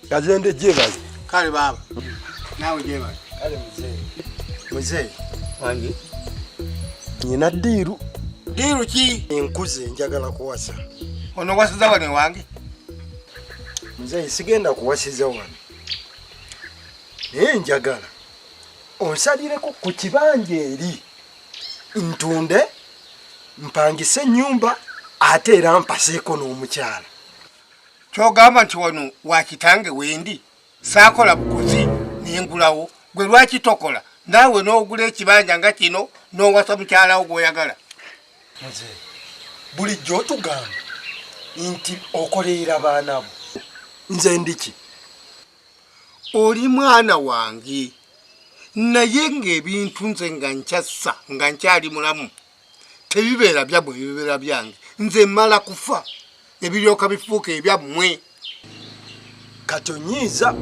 Kazende jebali. Kale baba. Nawe jebali. Kale mzee. Mzee. Wangi. Nina diiru. Diiru ki? Enkuze njagala kuwasa. Ono wasiza wano wange? Mzee sigenda kuwasiza wano. Naye njagala onsalireko ku kibanja eri ntunde mpangise ennyumba ate era mpaseeko n'omukyala. Kyogamba nti wano wa kitange wendi saakola bukozi nengulawo gwe lwaki tokola naawe n'ogula ekibanja nga kino n'owasa mukyalawo gw'oyagala. Mzee, bulijjo otugamba nti okolerera baana bo, nze ndiki? Oli mwana wange naye ng'ebintu nze nga nkyassa nga nkyali mulamu tebibeera byammwe bibeera byange nze mmala kufa ne biryoka bifuuka ebyammwe. Kati onyiiza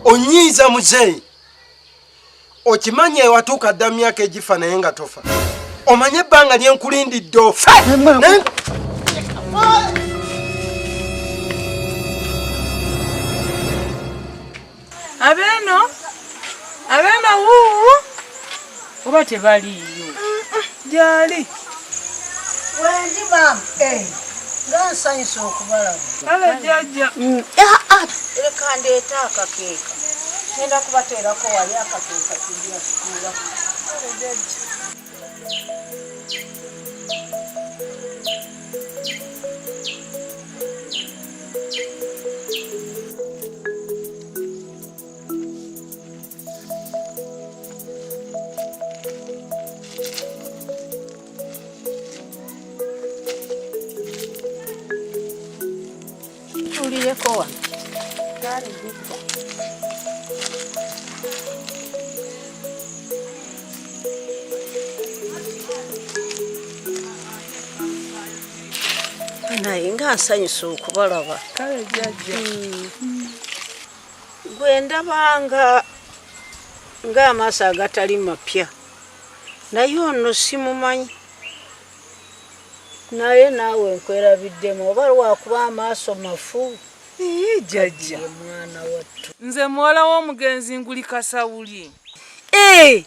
onyiiza muzeeyi okimanyi ewatuuka dda mu myaka egifa naye nga tofa omanye ebbanga lyenkulindidde ofe. Abeeno abeeno wuuwu oba tebaliiyo gyali wendi maama eh, nga nsanyusa okubalaba. Kale jjajja. Mm. Ah, ah, leka ndeete akakeeka ngenda kubateerako wali akakeeka kigira tutuula. Kale jjajja. Tulireko wano. Naye nga nsanyusa okubalaba. Kale jjajja. Gwe ndabanga ng'amaaso agatali mapya naye ono simumanyi naye naawe nkwerabiddemu oba lwakuba amaaso mafu. Ii jjajja. Mwana wattu. Nze muwala w'omugenzi Nguli Kasawuli. Ee,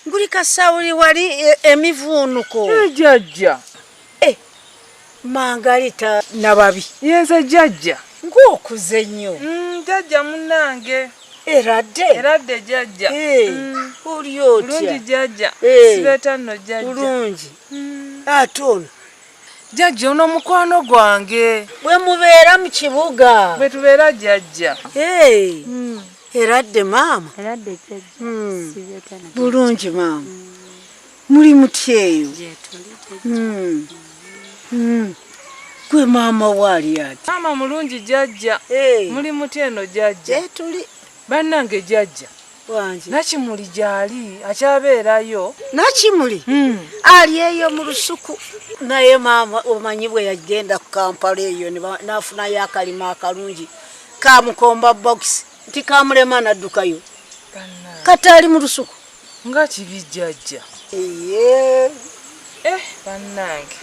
Nguli Kasawuli wali emivuunuko. Ee jjajja. Eh, Mangalita Nababi. Yenze jjajja. Ng'okuze nnyo. Jjajja munnange. Eradde. Eradde jjajja. Oli otya? Bulungi jjajja. Sibeeta nno jjajja. Bulungi. Ate ono? Jjajja ono mukwano gwange. Bwe mubeera mu kibuga. Bwe tubeera jjajja. Eradde maama. Eradde jjajja. Sibeeta na Bulungi maama. Muli mutya eyo? Gyetuli jjajja. Gwe maama waali ati? Maama mulungi jjajja. Muli mutya eno jjajja? Gyetuli. Bannange jjajja. Wangi. Nakimuli gyali akyabeerayo. Nakimuli? Ali eyo mu lusuku. Naye maama omanyi bwe yagenda ku Kampala eyo n'afunayo akalima akalungi kamukomba bokisi nti kamulema n'addukayo. Kati ali mu lusuku. Nga kibi jjajja. Iye. Bannange.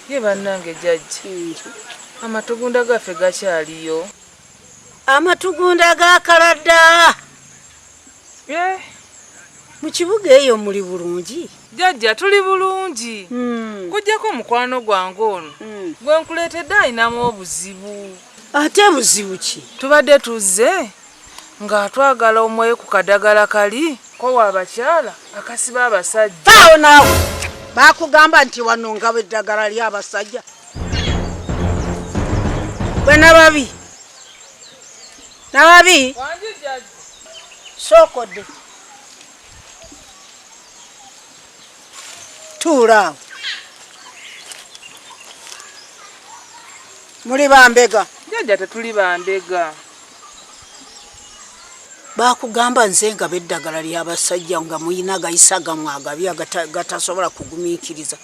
Ye bannange jjajja. Amatugunda gaffe gakyaliyo. Amatugunda gakaladda. Mu kibuga eyo muli bulungi? Jjajja tuli bulungi. Kujjako mukwano gwange ono. Gwe nkuleetedde alinamu obuzibu. Ate buzibu ki? Tubadde tuzze nga twagala omwoyo ku kadagala kali kowa abakyala akasiba abasajja. Paawo naawe bakugamba nti wano nga eddagala ly'abasajja. Gwe Nababi. Nababi. Wangi jjajja. Sookodde. Tuula awo. Muli bambega? Jjajja tetuli bambega. Bakugamba nze nga b'eddagala ly'abasajja nga muyina gayisa gammwe agabi gatasobola kugumiikiriza.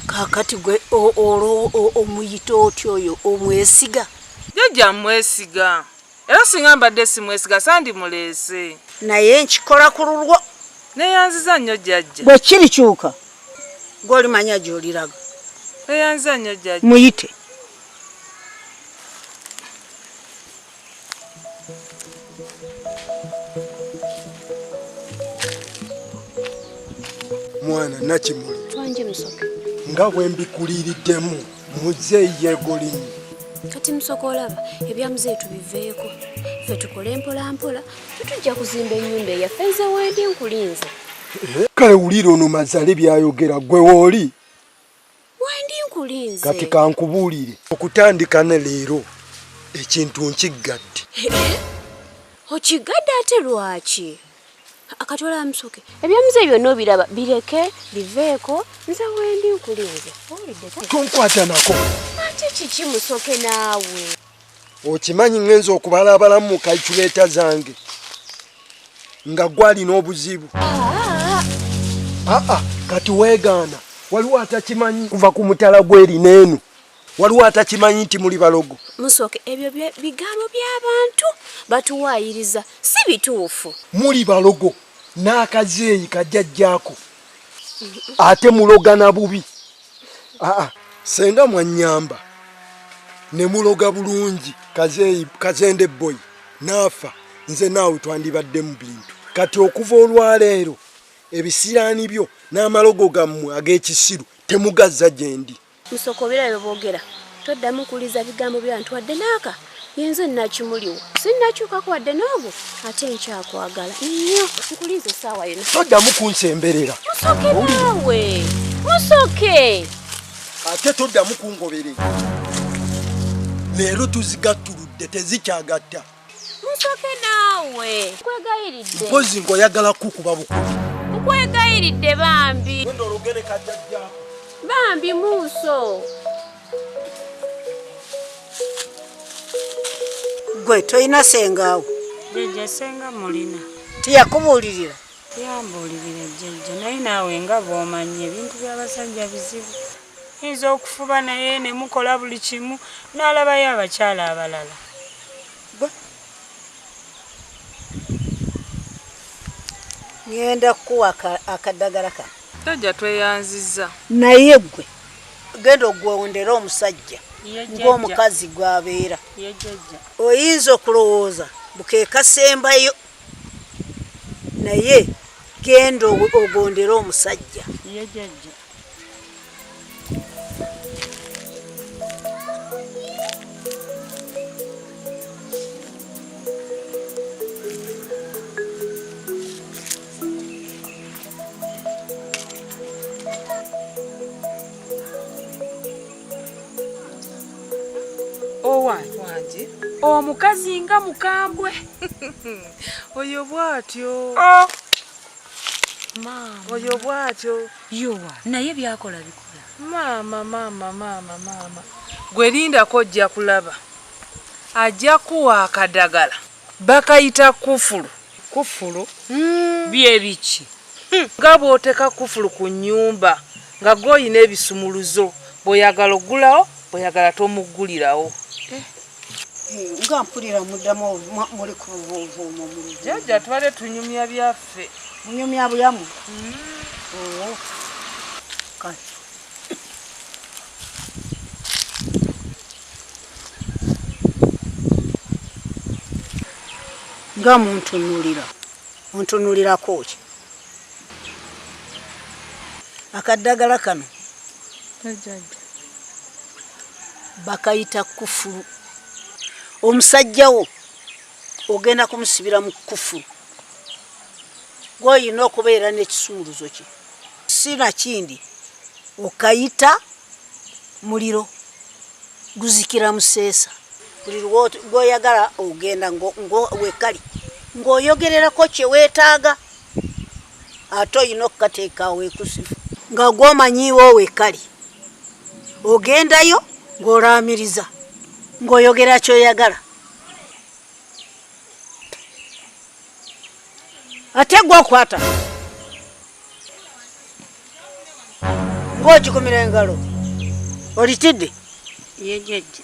Kaakati gwe olwo omuyita otya oyo omwesiga? Jjajja mmwesiga. Era singa mbadde simwesiga sandimuleese. Naye nkikola ku lulwo. Neeyanziza nnyo jjajja. Bwe kirikyuka gw'olimanya gy'oliraga. Neeyanziza nnyo jjajja. Muyite. Mwana Nakimuli. Twanje Musoke. Nga bwe mbikuliiriddemu muzeeyi yeegolinyi. Kati Musoke olaba ebya muzeeyi tubiveeko, ffe tukole mpola mpola, tetujja kuzimba ennyumba eyaffe. Nze wendi nkulinze. Kale wulira ono Mazale by'ayogera, ggwe wooli? Wendi nkulinze. Kati kankubuulire, okutandika ne leero ekintu nkiggadde. Okiggadde ate lwaki? Kati olaba Musoke, ebya muzeeyi byonna obiraba, bireke biveeko, nze wendi nkulinze. Owulidde? Tonkwata nako. Ate kiki Musoke naawe? Okimanyi ngenza okubala abalamu mu kalculeeta zange nga gwalina obuzibu. Aa, kati weegaana, waliwo atakimanyi kuva ku mutala gw'erina eno, waliwo atakimanyi nti muli balogo. Musoke, ebyo bigambo by'abantu batuwaayiriza, si bituufu. Muli balogo n'akazeeyi kajjajjaako, ate muloga na bubi. Aa, senga mwannyamba ne muloga bulungi kazeeyi kazende boyi n'afa, nze naawe twandibadde mu bintu. Kati okuva olwaleero ebisiraani byo n'amalogo gammwe ag'ekisiru temugazza gye ndi. Musoke, obira bye boogera, toddamu kuwuliriza bigambo by'abantu wadde n'aka. Yenze Nakimuliwo, sinnakyukako wadde n'ogwo, ate nkyakwagala nnyo. Nkulinze essaawa yonna. Toddamu kunsemberera. Musoke naawe, Musoke. Ate toddamu kungoberera. Leero tuzigattuludde, tezikyagatta. Musoke naawe, nkwegayiridde. Mpozi ng'oyagala kukuba bukubi. Nkwegayiridde bambi. Genda ologere kajjajjaako. Bambi Muuso. Gwe tolina sengaawo? Jjajja senga mulina. Teyakubuulirira? Yambuulirira jjajja, naye naawe nga bw'omanyi ebintu by'abasajja bizibu. Yinza okufuba naye ne mukola buli kimu n'alabayo abakyala abalala. Ŋŋenda kukuwa akaddagala kano. Jjajja tweyanzizza. Naye ggwe genda ogwondere omusajja ng'omukazi gw'abeera. Oyinza okulowooza bukeekasembayo, naye genda ogondere omusajja. Owange omukazi nga mukambwe. Oyo bw'atyo. Oh. Maama. Oyo bw'atyo. Yowa, naye byakola bikola. Maama, maama, maama, maama. Gwe lindako ojja kulaba. Ajja kuwa akadagala. Bakayita kufulu. Kufulu? Bye biki? Nga bw'oteeka kufulu ku nnyumba nga gw'olina ebisumuluzo, bw'oyagala oggulawo, bw'oyagala tomuggulirawo. Nga mpulira muddamu muli ku buvuuvuumo mu luguudo. Jjajja tubadde tunyumya byaffe. Munyumya buyamu? Kale. Nga muntunuulira, muntunuulirako ki? Akaddagala kano bakayita kufulu. Omusajja wo ogenda kumusibira mu kufulu. Gw'olina okubeera n'ekisumuluzo kye. Si na kindi okayita muliro guzikira museesa. Buli lw'oyagala ogenda wekali ng'oyogererako kye weetaaga, ate olina okukateeka awo ekusifu nga gw'omanyiiwo wekali. Ogendayo ng'olaamiriza ng'oyogera ky'oyagala. Ate gw'okwata ng'ogikumira engalo olitidde? Ye jjajja.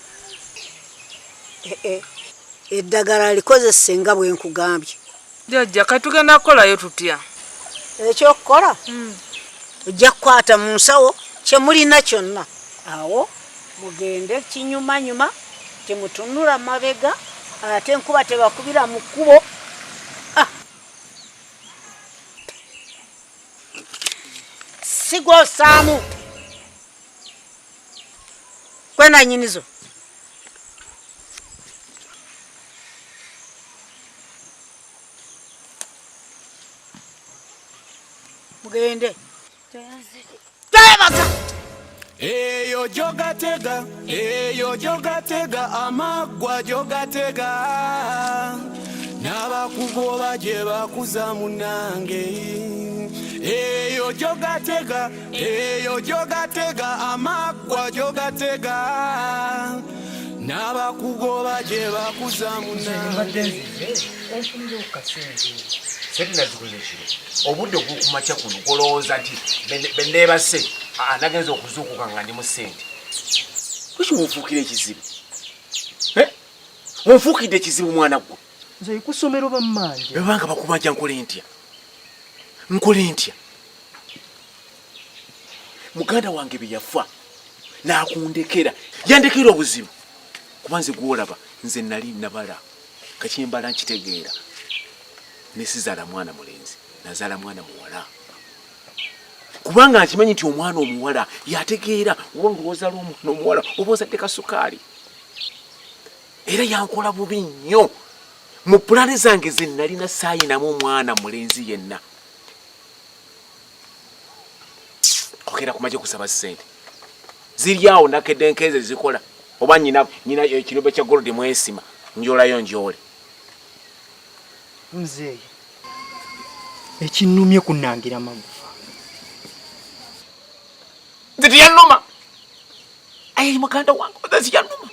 Eddagala likozese nga bwe nkugambye. Jjajja kati tugenda kukolayo tutya? Ekyokukola ojja kukwata mu nsawo kye mulina kyonna, awo mugende kinyumanyuma, temutunula mabega, ate enkuba tebakubira mu kkubo. Sigwosaamu kwena nyinizo. Mugende. Twebaza. Eyo jogatega, eyo jogatega, amagwa jogatega. N'abakugoba gye bakuza munange. Eyo jogatega, eyo jogatega, amagwa jogatega. N'abakugoba gye bakuza munange. Sente nazikoze kiro obudde ogw'okumakya kuno golowooza nti benneebase nagenza okuzuukuka nga ndi mu ssente. Lwaki wonfuukira ekizibu? Wonfuukidde ekizibu mwana ggwe. Nze kusomero bammanja. Bebanga bakubanja nkole ntya? Nkole ntya? Muganda wange bye yafa n'akundekera, yandekera obuzibu kuba nze gw'olaba nze nali nabala kakyembala nkitegeera. Nesizaala mwana mulenzi, nazaala mwana muwala. Kubanga nkimanyi nti omwana omuwala yategeera, oba ng'ozaala omwana omuwala oba ozadde kasukaali. Era yankola bubi nnyo. Mu pulaani zange ze nalina saayinamu omwana mulenzi yenna. Okera kumaje kusaba ssente. Ziri awo nakedde nkeeze zikola. Oba nyina ekirombe kya gold mwesima, njolayo njole. Mzee, ekinnumye kunnangira magufa. Nze teyannuma. Ayi muganda wange, nze teyannuma.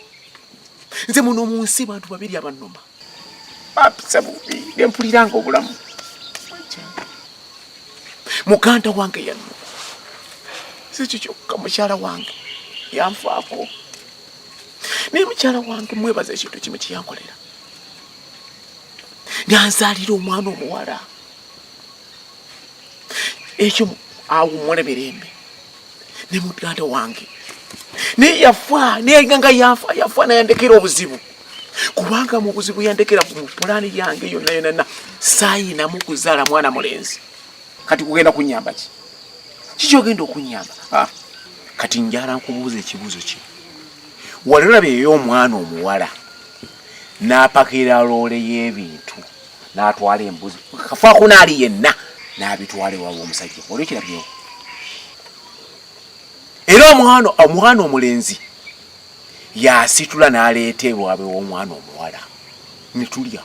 Nze muno mu nsi bantu babiri abannuma. Bampisa bubi, ne mpuliranga obulamu. Muganda wange yannuma. Si kyo kyokka, mukyala wange yanfaako. Naye mukyala wange mwebaza ekintu kimu kye yankolera. Nanzaalira omwana omuwala. Ekyo awummule mirembe. Ne muganda wange naye yafa, naye nga yafa, yafa nayandekera obuzibu. Kubanga mu buzibu yandekera mu pulaani yange yonna yonna saayinamu kuzaala mwana mulenzi. Kati kugenda kunnyamba ki? Kiki ogenda okunnyamba? Kati njala nkubuuza ekibuuzo kino. Wali olabye ey'omwana omuwala n'apakira loole y'ebintu n'atwala embuzi kafaako n'ali yenna n'abitwala ewaabwe omusajja, wali okirabyewo? Era omwana omulenzi yasitula n'aleeta ewaabwe w'omwana omuwala ne tulya.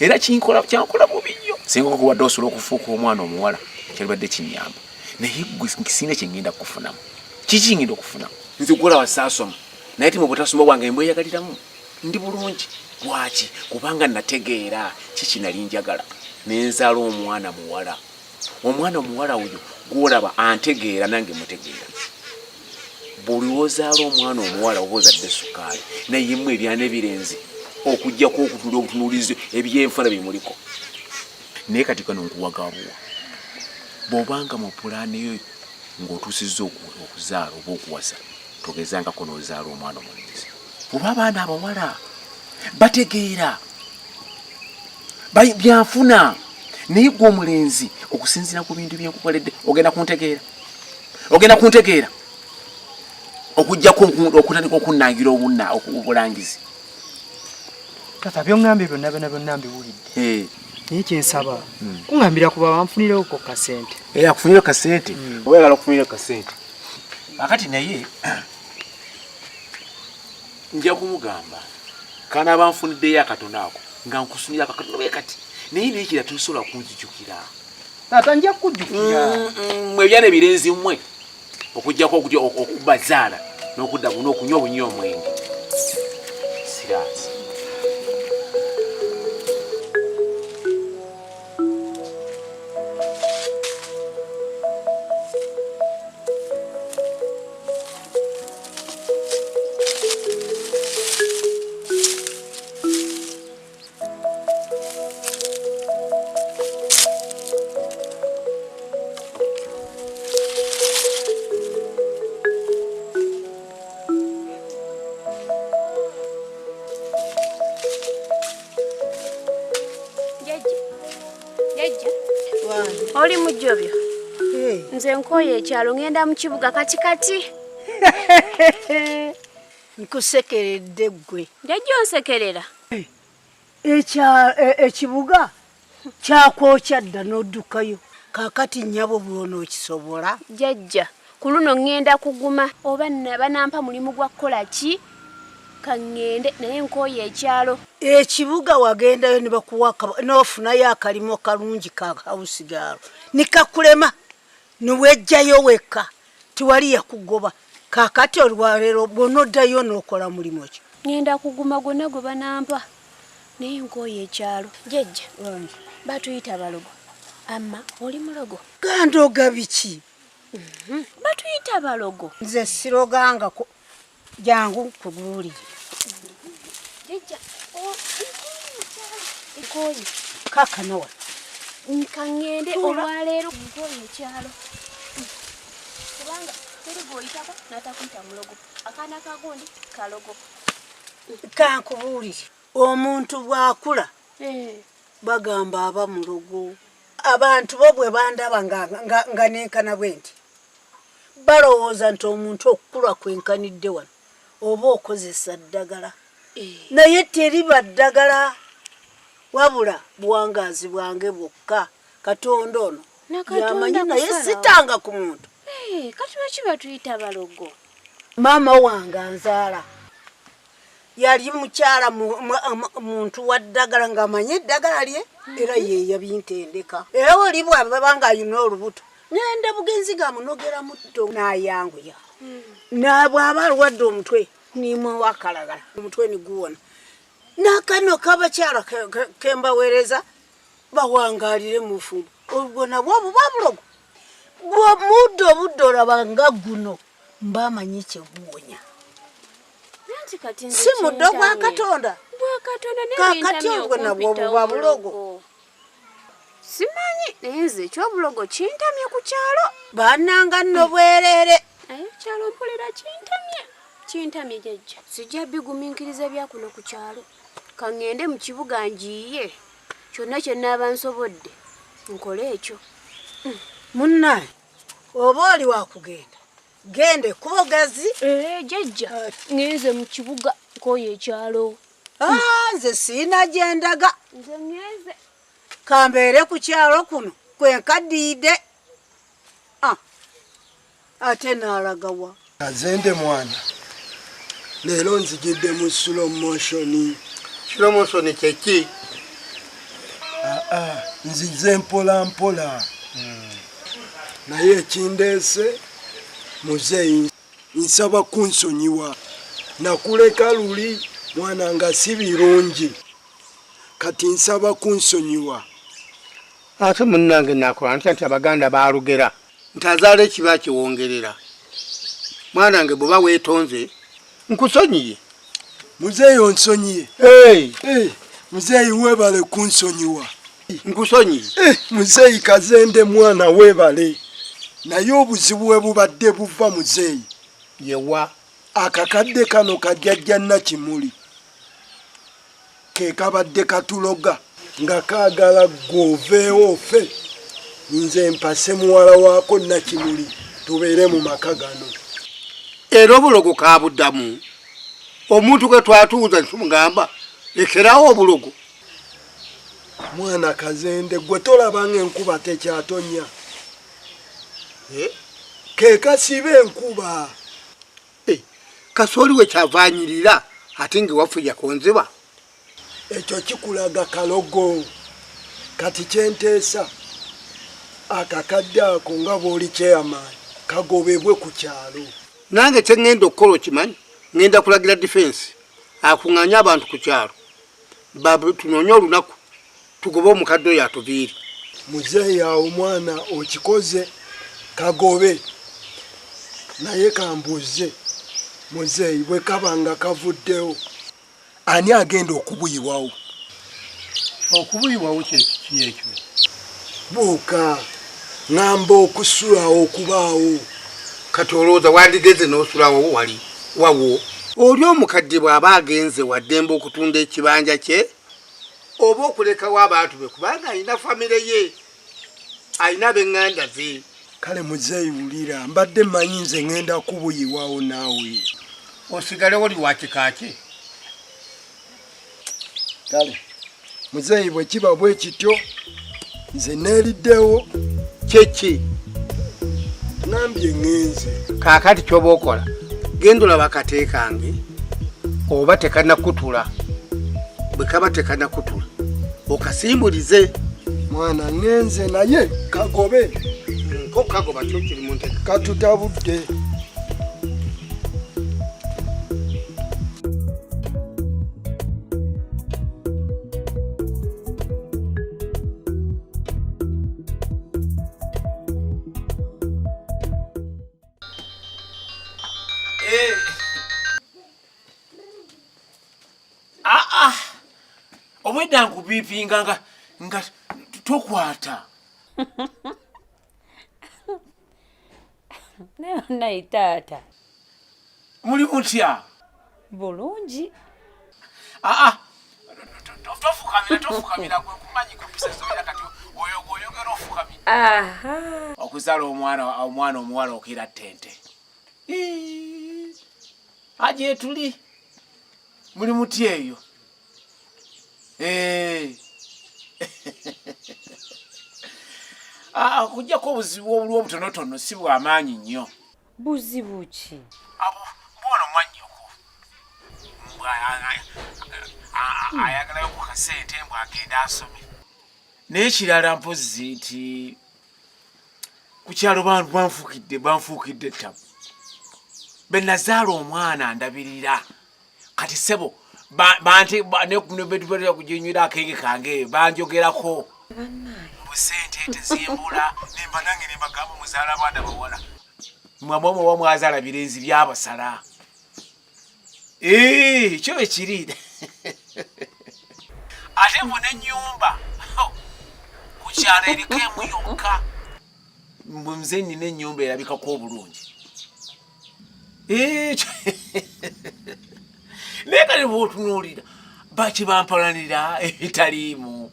Era kyankola bubi nnyo. Singa okuwadde osobola okufuuka omwana omuwala kyalibadde kinnyamba, naye ggwe sirina kye ngenda kukufunamu. Kiki ngenda okufunamu? Nze gw'olaba saasoma, naye ti mu butasoma bwange mbweyagaliramu ndi bulungi. Lwaki? Kubanga nategeera kiki nali njagala, ne nzaala omwana muwala. Omwana omuwala oyo gw'olaba antegeera nange mutegeera. Buli lw'ozaala omwana omuwala oba ozadde sukaali, naye mmwe ebyana ebirenzi okuggyako okutula obutunuulizi ebyenfuna bimuliko. Naye kati kano nkuwagabuwa, bw'obanga mu pulaani yo ng'otuusizza okuzaala oba okuwasa, togezangako n'ozaala omwana omulenzi. Oba abaana abawala bategeera byanfuna, naye gwe omulenzi okusinziira ku bintu byenkukoledde ogenda kuntegeera, ogenda kuntegeera okuggyako okutandika okunnangira obulangizi. Tata, by'oŋŋambye byonna byonna byonna mbiwulidde. Naye kyensaba kuŋŋambira kuba banfunireko kasente. Akufunire kasente. Oba oyagala okufunira kasente. Akati naye nja kumugamba kanaaba nfuniddeyo akatono ako nga nkusunira akatono bwe kati, naye n'ekira tosobola kunzijukira. Tata, nja kukujjukira. Mmwe ebyana ebirenzi mmwe okuggyako okubazaala n'okudda buno okunywa obunywa omwenge. Siraasi. Oli mujjobyo. Nze nkooye ekyalo ŋŋenda mu kibuga kati kati. Nkusekeredde ggwe. Jjajja onsekerera. Ekibuga kyakwokya dda n'oddukayo. Kaakati nnyabo bw'onookisobola? Jjajja ku luno ŋŋenda kuguma oba banampa mulimu gwa kukola ki kaŋŋende naye nkooye ekyalo. Ekibuga wagendayo ne bakuwa n'ofunayo akalimo kalungi ka hawusigaalo ne kakulema ne wejjayo wekka tiwali yakugoba. Kaakati olwaleero bw'onoddayo n'okola mulimu ki? Ŋŋenda kuguma gwonna gwe banampa naye nkooye ekyalo. Jjajja batuyita balogo. Amma oli mulogo? Gandoga biki? Batuyita balogo. Nze sirogangako. Jangu nkubuulire. Jjajja nkooye. Kaakano wano. Kaŋŋende olwaleero nkooye ekyalo. Kubanga teri gw'oyitako n'atakuyita mulogo. Akaana ka gundi kalogo. Kankubuulire. Omuntu bw'akula bagamba aba mulogo. Abantu bo bwe bandaba nga nenkana bwe nti balowooza nti omuntu okukula kwenkanidde wano oba okozesa ddagala, naye teriba ddagala wabula buwangaazi bwange bwokka. Katonda ono yamanyi, naye sitanga ku muntu. Kati lwaki batuyita balogo? Maama wange anzaala yali mukyala muntu wa ddagala ng'amanyi eddagala lye era ye yabintendeka. Era oli bw'aba ng'alina olubuto ngenda bugenzi ng'amunogera mutto n'ayanguya. Bw'aba alwadde omutwe nimuwa akalagala omutwe ne guwona. N'akano k'abakyala ke mbaweereza bawangaalire mu bufumbo obwo nabwo obuba bulogo. Muddo obudde olaba nga guno mba amanyi kye guwonya. Si muddo gwa Katonda. Kaakati obwo nabwo buba bulogo. Simanyi naye nze ekyobulogo kintamye ku kyalo. Bannanga nno bwereere. Naye ekyalo mpulira kintamye. Kintamye jjajja. Sijja bigumiikiriza bya kuno ku kyalo. Ka ŋŋende mu kibuga njiiye kyonna kye nnaaba nsobodde nkole ekyo. Munnaye oba oli wa kugenda genda ekkubo gazi. Jjajja ŋŋenze mu kibuga nkooye ekyalo. Nze sirina gye ndaga. Nze ŋŋenze. Kambeere ku kyalo kuno kwe nkaddiidde. Ate n'alagawa? Kazende mwana, leero nzijidde mu slow motion. Slow motion kye ki? Nzize mpola mpola. Naye ekindeese muzeeyi nsaba kunsonyiwa. Nakuleka luli mwana nga si birungi. Kati nsaba kunsonyiwa. Ate munnange nakola ntya nti Abaganda baalugera nti azaala ekibi akiwongerera. Mwanange bw'oba weetonze nkusonyiye. Muzeeyi onsonyiye? Muzeeyi weebale kunsonyiwa. Nkusonyiye. Muzeeyi Kazende mwana weebale. Naye obuzibu we bubadde buva muzeeyi. Yewa. Akakadde kano kajjajja Nakimuli ke kabadde katuloga nga kaagala ggwe oveewo ofe nze mpase muwala waako Nakimuli tubeere mu maka gano. Era obulogo kabuddamu. Omuntu gwe twatuuza ne tumugamba lekerawo obulogo. Mwana Kazende gwe tolaba ng'enkuba tekyatonya. Ke kasiba enkuba. Kasooli we kyava anyirira ate ng'ewaffe yakonzeba. Ekyo kikulaga kalogo. Kati kye nteesa akakadde ako nga bw'oli chairman kagobebwe ku kyalo. Nange kye ŋŋenda okukola okimanyi? Ŋŋenda kulagira difensi akuŋŋaanye abantu ku kyalo tunoonye olunaku tugobe omukadde oyo atuviire. Muzeeyi awo mwana okikoze kagobe. Naye kambuuze muzeeyi bwe kaba nga kavuddewo ani agenda okubuyiwawo? Okubuyiwawo kye kiki ekyo? Buuka ŋŋamba okusulawo okubaawo. Kati olowooza wandigenze n'osulawo wali wawo? Oli omukadde bw'aba agenze wa ddembe okutunda ekibanja kye oba okulekawo abantu be kubanga alina famire ye, alina ab'eŋŋanda ze. Kale muzeeyi wulira, mbadde mmanyi nze ŋŋenda kubuyiwawo naawe. Osigalewo oli wa kika ki? Kale muzeeyi bwe kiba bwe kityo nze neeriddewo. Kyeki? Nambye ŋŋenze. Kaakati ky'oba okola, genda olaba akate kange oba tekanakutula. Bwe kaba tekanakutula okasimbulize. Mwana ŋŋenze naye kagobe. Ko kagoba kyo kiri mu ntege. Katutabudde. Obwedda nkubiipinga nga nga tokwata. Naye naye taata. Muli mutya? Bulungi. Aa tofukamira tofukamira gwe kumanyi kupisa zoya kati oyo oyogera ofukamira. Aha. Okuzala omwana omwana omuwala okira tente. Aje tuli. Muli mutya eyo? Eh. Ah, okujjako obuzibu obuliwo obutonotono si bwa maanyi nnyo. Buzibu ki? Abo bwono mwannyoko mbwa ayagalayo ku kasente mbwa agenda asome. Naye kirala mpozzi nti ku kyalo banfuukidde banfuukidde ettabu. Be nazaala omwana ndabirira kati ssebo bante akenge kange banjogerako mbu sente tezimbula nemba nange nembagamba muzaala abaana bawala mwamwe mwazaala birenzi byabasala kyo ekiri ate mbu nenyumba ku kyalo eriko emu yokka mbu nze nina ennyumba erabikako obulungi naye kale bwotunuulira bakibampalanira ebitaliimu.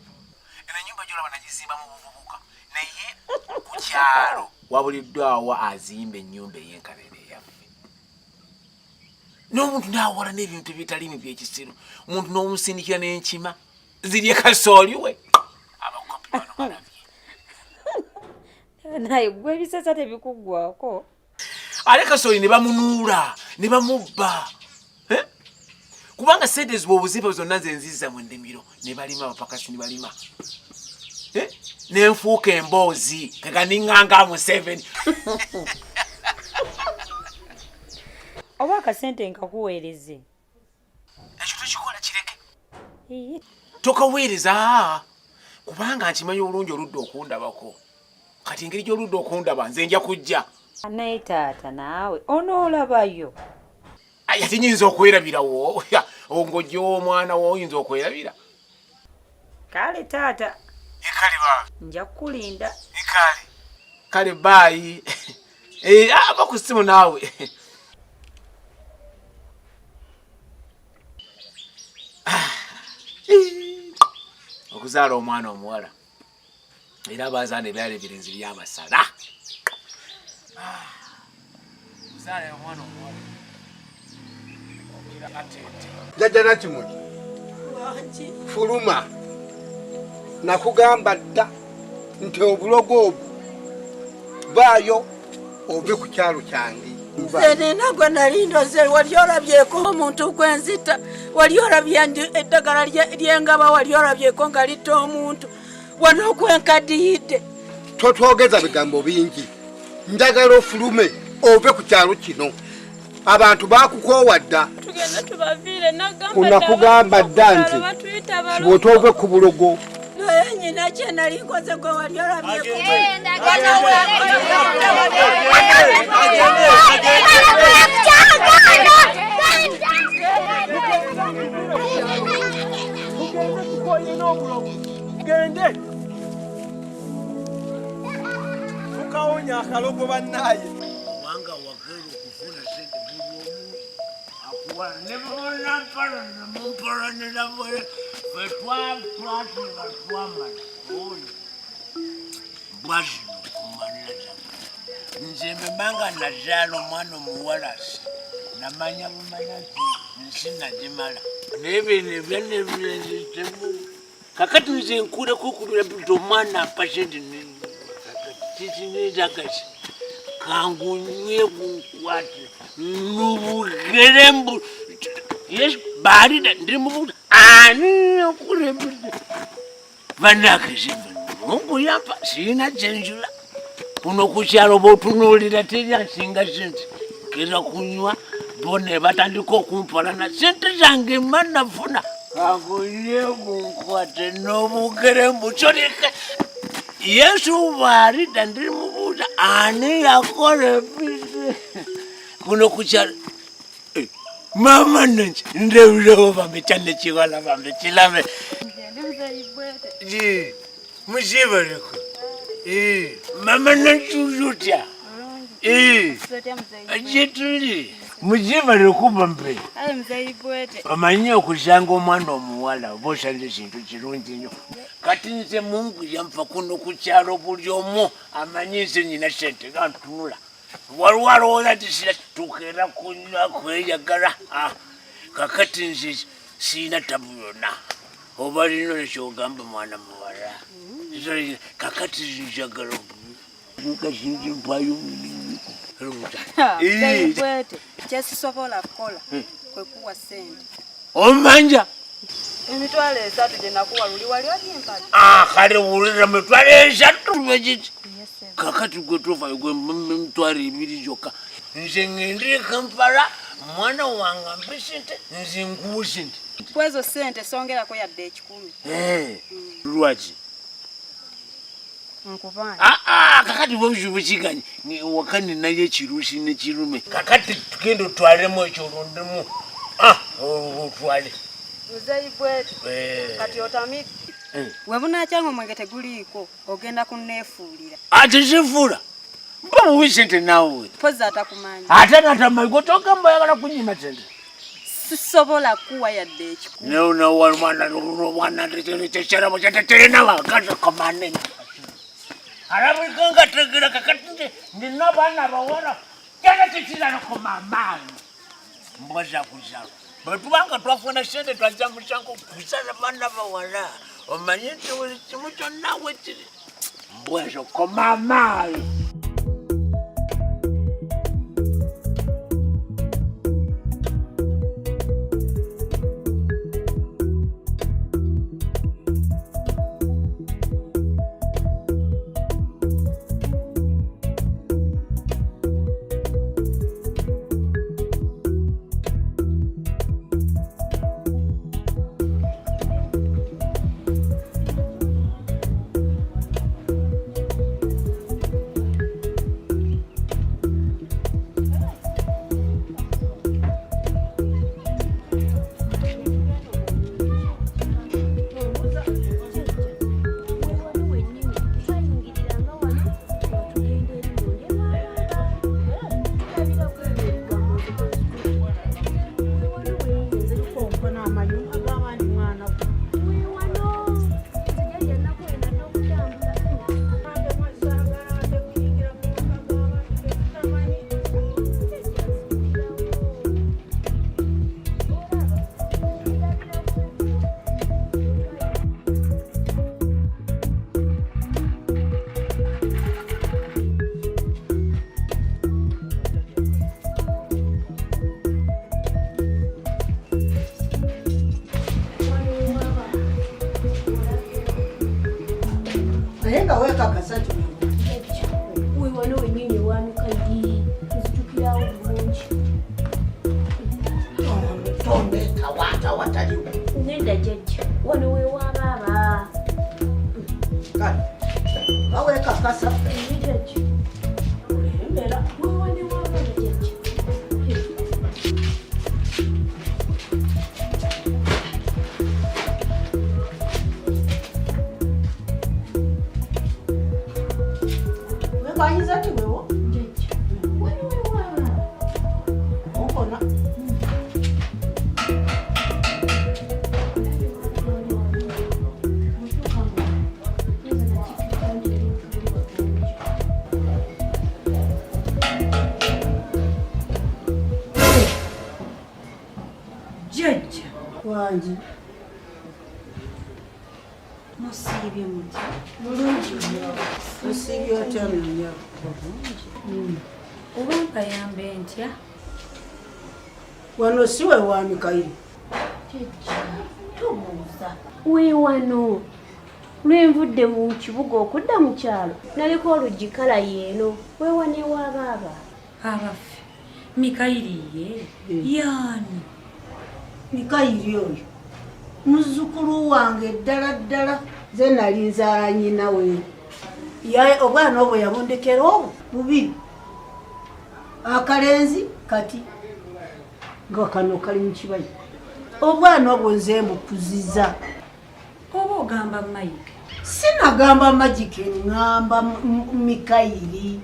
Eno ennyumba gyolaba nagizimba mu buvubuka naye ku kyalo wabuliddwawo azimba ennyumba ey'enkanene eyaffe n'omuntu n'awala n'ebintu ebitaliimu by'ekisiru omuntu n'omusindikira n'enkima zirye kasooli we abakopi bano balabye. Naye gwe ebisesa tebikuggwako. Ale kasooli ne bamunuula ne bamubba kubanga sente ziba obuziba zonna nze nzizza mu nnimiro ne balima abapakasi ne balima ne nfuuka emboozi kega niŋŋanga Museveni. Oba akasente nkakuweereze. Ekyo tokikola kireke. Tokaweereza kubanga nkimanyi obulungi oludda okundabako. Kati engeri gy'oludda okundaba nze nja kujja. Naye taata naawe onoolabayo. Ate nyinza okwerabirawo ng'ojja omwana wo oyinza okwerabira. Kale taata. Kale baabi. Nja kukulinda. Kale. Kale baayi. Ava ku ssimu naawe. Okuzaala omwana omuwala era abazaana ebyalo ebirenzi byabasala. Okuzaala omwana omuwala Jjajja Nakimuli, fuluma. Nakugamba dda nti obulogo obwo baayo ove ku kyalo kyange. Nze nina gwe nali ndoze, wali olabyeko omuntu gwenzita, wali olabye eddagala lyengaba, wali olabyeko nga litta omuntu, wano okwenkadiyidde. Totwogeza bigambo bingi, njagala ofulume ove ku kyalo kino. Abantu bakukoowa dda. Tugende tubaviire, nagamba Nakugamba dda nti bw'otoove ku bulogo. Naye nyina kye nali nkoze gwe wali olabyeko. Gende tukawonya akalogo bannaye. Kubanga wagenda okufuna sente buli omu akuwa ne munampalanira mumpalanira ffe twatwatula twamala oyo mbwa zino kumanira zaffe. Nze mbembanga nazaala omwana omuwala namanya bumanya nti nsi nagimala naye bino ebyana ebirenzi temu kakati nze nkuleko okubira nti omwana ampa sente kikinezakasi kangunywe gunkwate nubugere mbu yes balida ndi mubuga ani okulembedde banakezi Mungu yampa sirina kyenjula kuno ku kyalo bwotunuulira teri asinga sente kera kunywa bo ne batandika okumpalana sente zange mma nafuna aguye gunkwate n'obugere mbukyoleka Yesu bw'alidda ndimubuuza ani yakola ebise kuno ku kyalo. Eh, mama nanje ndebirawo bambi kyane kiwala bambi kilabe muzibaleko eh, mama nancuza otya eh, gyetuli muzibaleko bambi omanyi okusanga omwana omuwala oba osanze ekintu kirungi nnyo kati nze mungu yanfa kuno ku kyalo buli omu amanyi nze nyina sente gantunula waliwo alowooza nti sira tukeera kunywa kweyagala ah, kakati nze sirina tabu yonna oba lino nekyogamba mwana muwala mm. kakati njagala kasinzi mpayo kyesisobola kukola hmm. kwekuwa sente omanja emitwalo esatu gye nakuwa luli wali ogimpadde ah, kale wulira mitwalo esatu lwekiki kakati gwe tofayo gwe mitwalo ebiri gyokka nze ŋŋende e kampala mwana wange ampe sente nze nkuwe sente kwezo sente songerako yadde ekikumi eh, lwaki nkubanja ah, ah, kakati bwebuzibu kiganye waka ninayo ekirusi nekirume kakati tugenda otwalemu ekyo olondemu ah, otwale muzeyi bweti eh. kati otamidde eh. webunakyanga omwenge teguliiko ogenda kuneefuulira ate sifuula mpa bubi sente naawe pozi atakumanyi ate natamanyi gwe togamba oyagala kunyima sente sisobola kuwa yadde ekikumi omwana kyeteterina bakazakomanene alabika nga tegera kakati nze nina abaana abawala kyana kikiralakoma amaanyi mbwa zakuzala bwetubanga twafuna sente twajja musango kuzala baana bawala omanye nti buli kimu kyonna wekiri mbwa zokoma amaanyi Naye nga weekakasa nti wano wenyini ewanuka yi nzijukirawo bulungi tondeeta waata wataliwo ngenda jjajja wano wewabaaba kale nga weekakasa jjajja olembera wewane wabaaba jjajja wekanyiza ti wewo jjajja wano wewabaaba onkona Wangi. Musiibye mutya? Bulungi nnyo. Osiibye otya nnyabo? Bulungi. Oba mpayambe ntya? Wano si we wa Mikayiri? Jjajja, tobuuza. Weewano. Lwe nvudde mu kibuga okudda mu kyalo, naliko oluggi kkala y'eno. Weewano ewa baaba. Abaffe, Mikayiri ye y'ani? Mikayiri oyo muzzukulu wange ddala ddala. Nze nali nzaala nnyina we. Obwana obwo yabundekera obwo bubiri. Akalenzi kati nga kano kali mu kibayi. Obwana obwo nze mbukuziza. Oba ogamba Mike? Sinagamba Magike, ŋŋamba Mikayiri.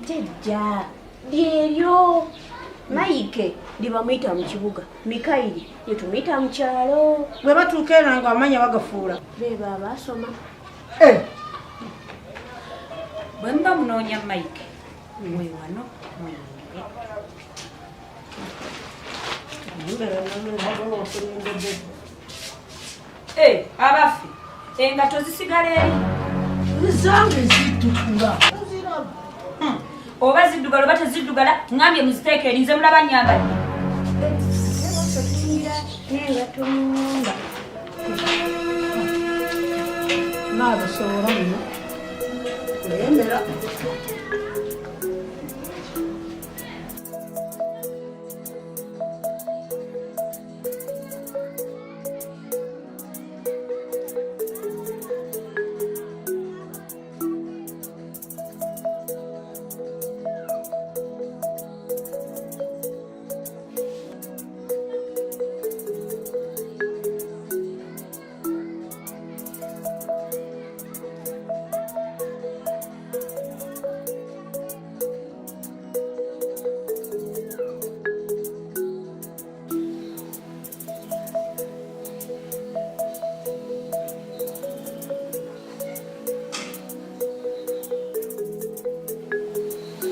Jjajja, lyeryo Mayike lye bamuyita mu kibuga, Mikayiri lye tumuyita mu kyalo. Bwe batuuka eno nga amanya bagafuula. Beebo abaasoma. Bwe muba munoonya Mike, we wano muyingire. Eh, abaffe, engatto zisigala eri. Zange ziddugala. Oba ziddugala oba teziddugala, ŋŋambye muziteeke eri, nze mulaba nnyambadde. N'engatto mu nnyumba. Naabisobola bino. Kulembera.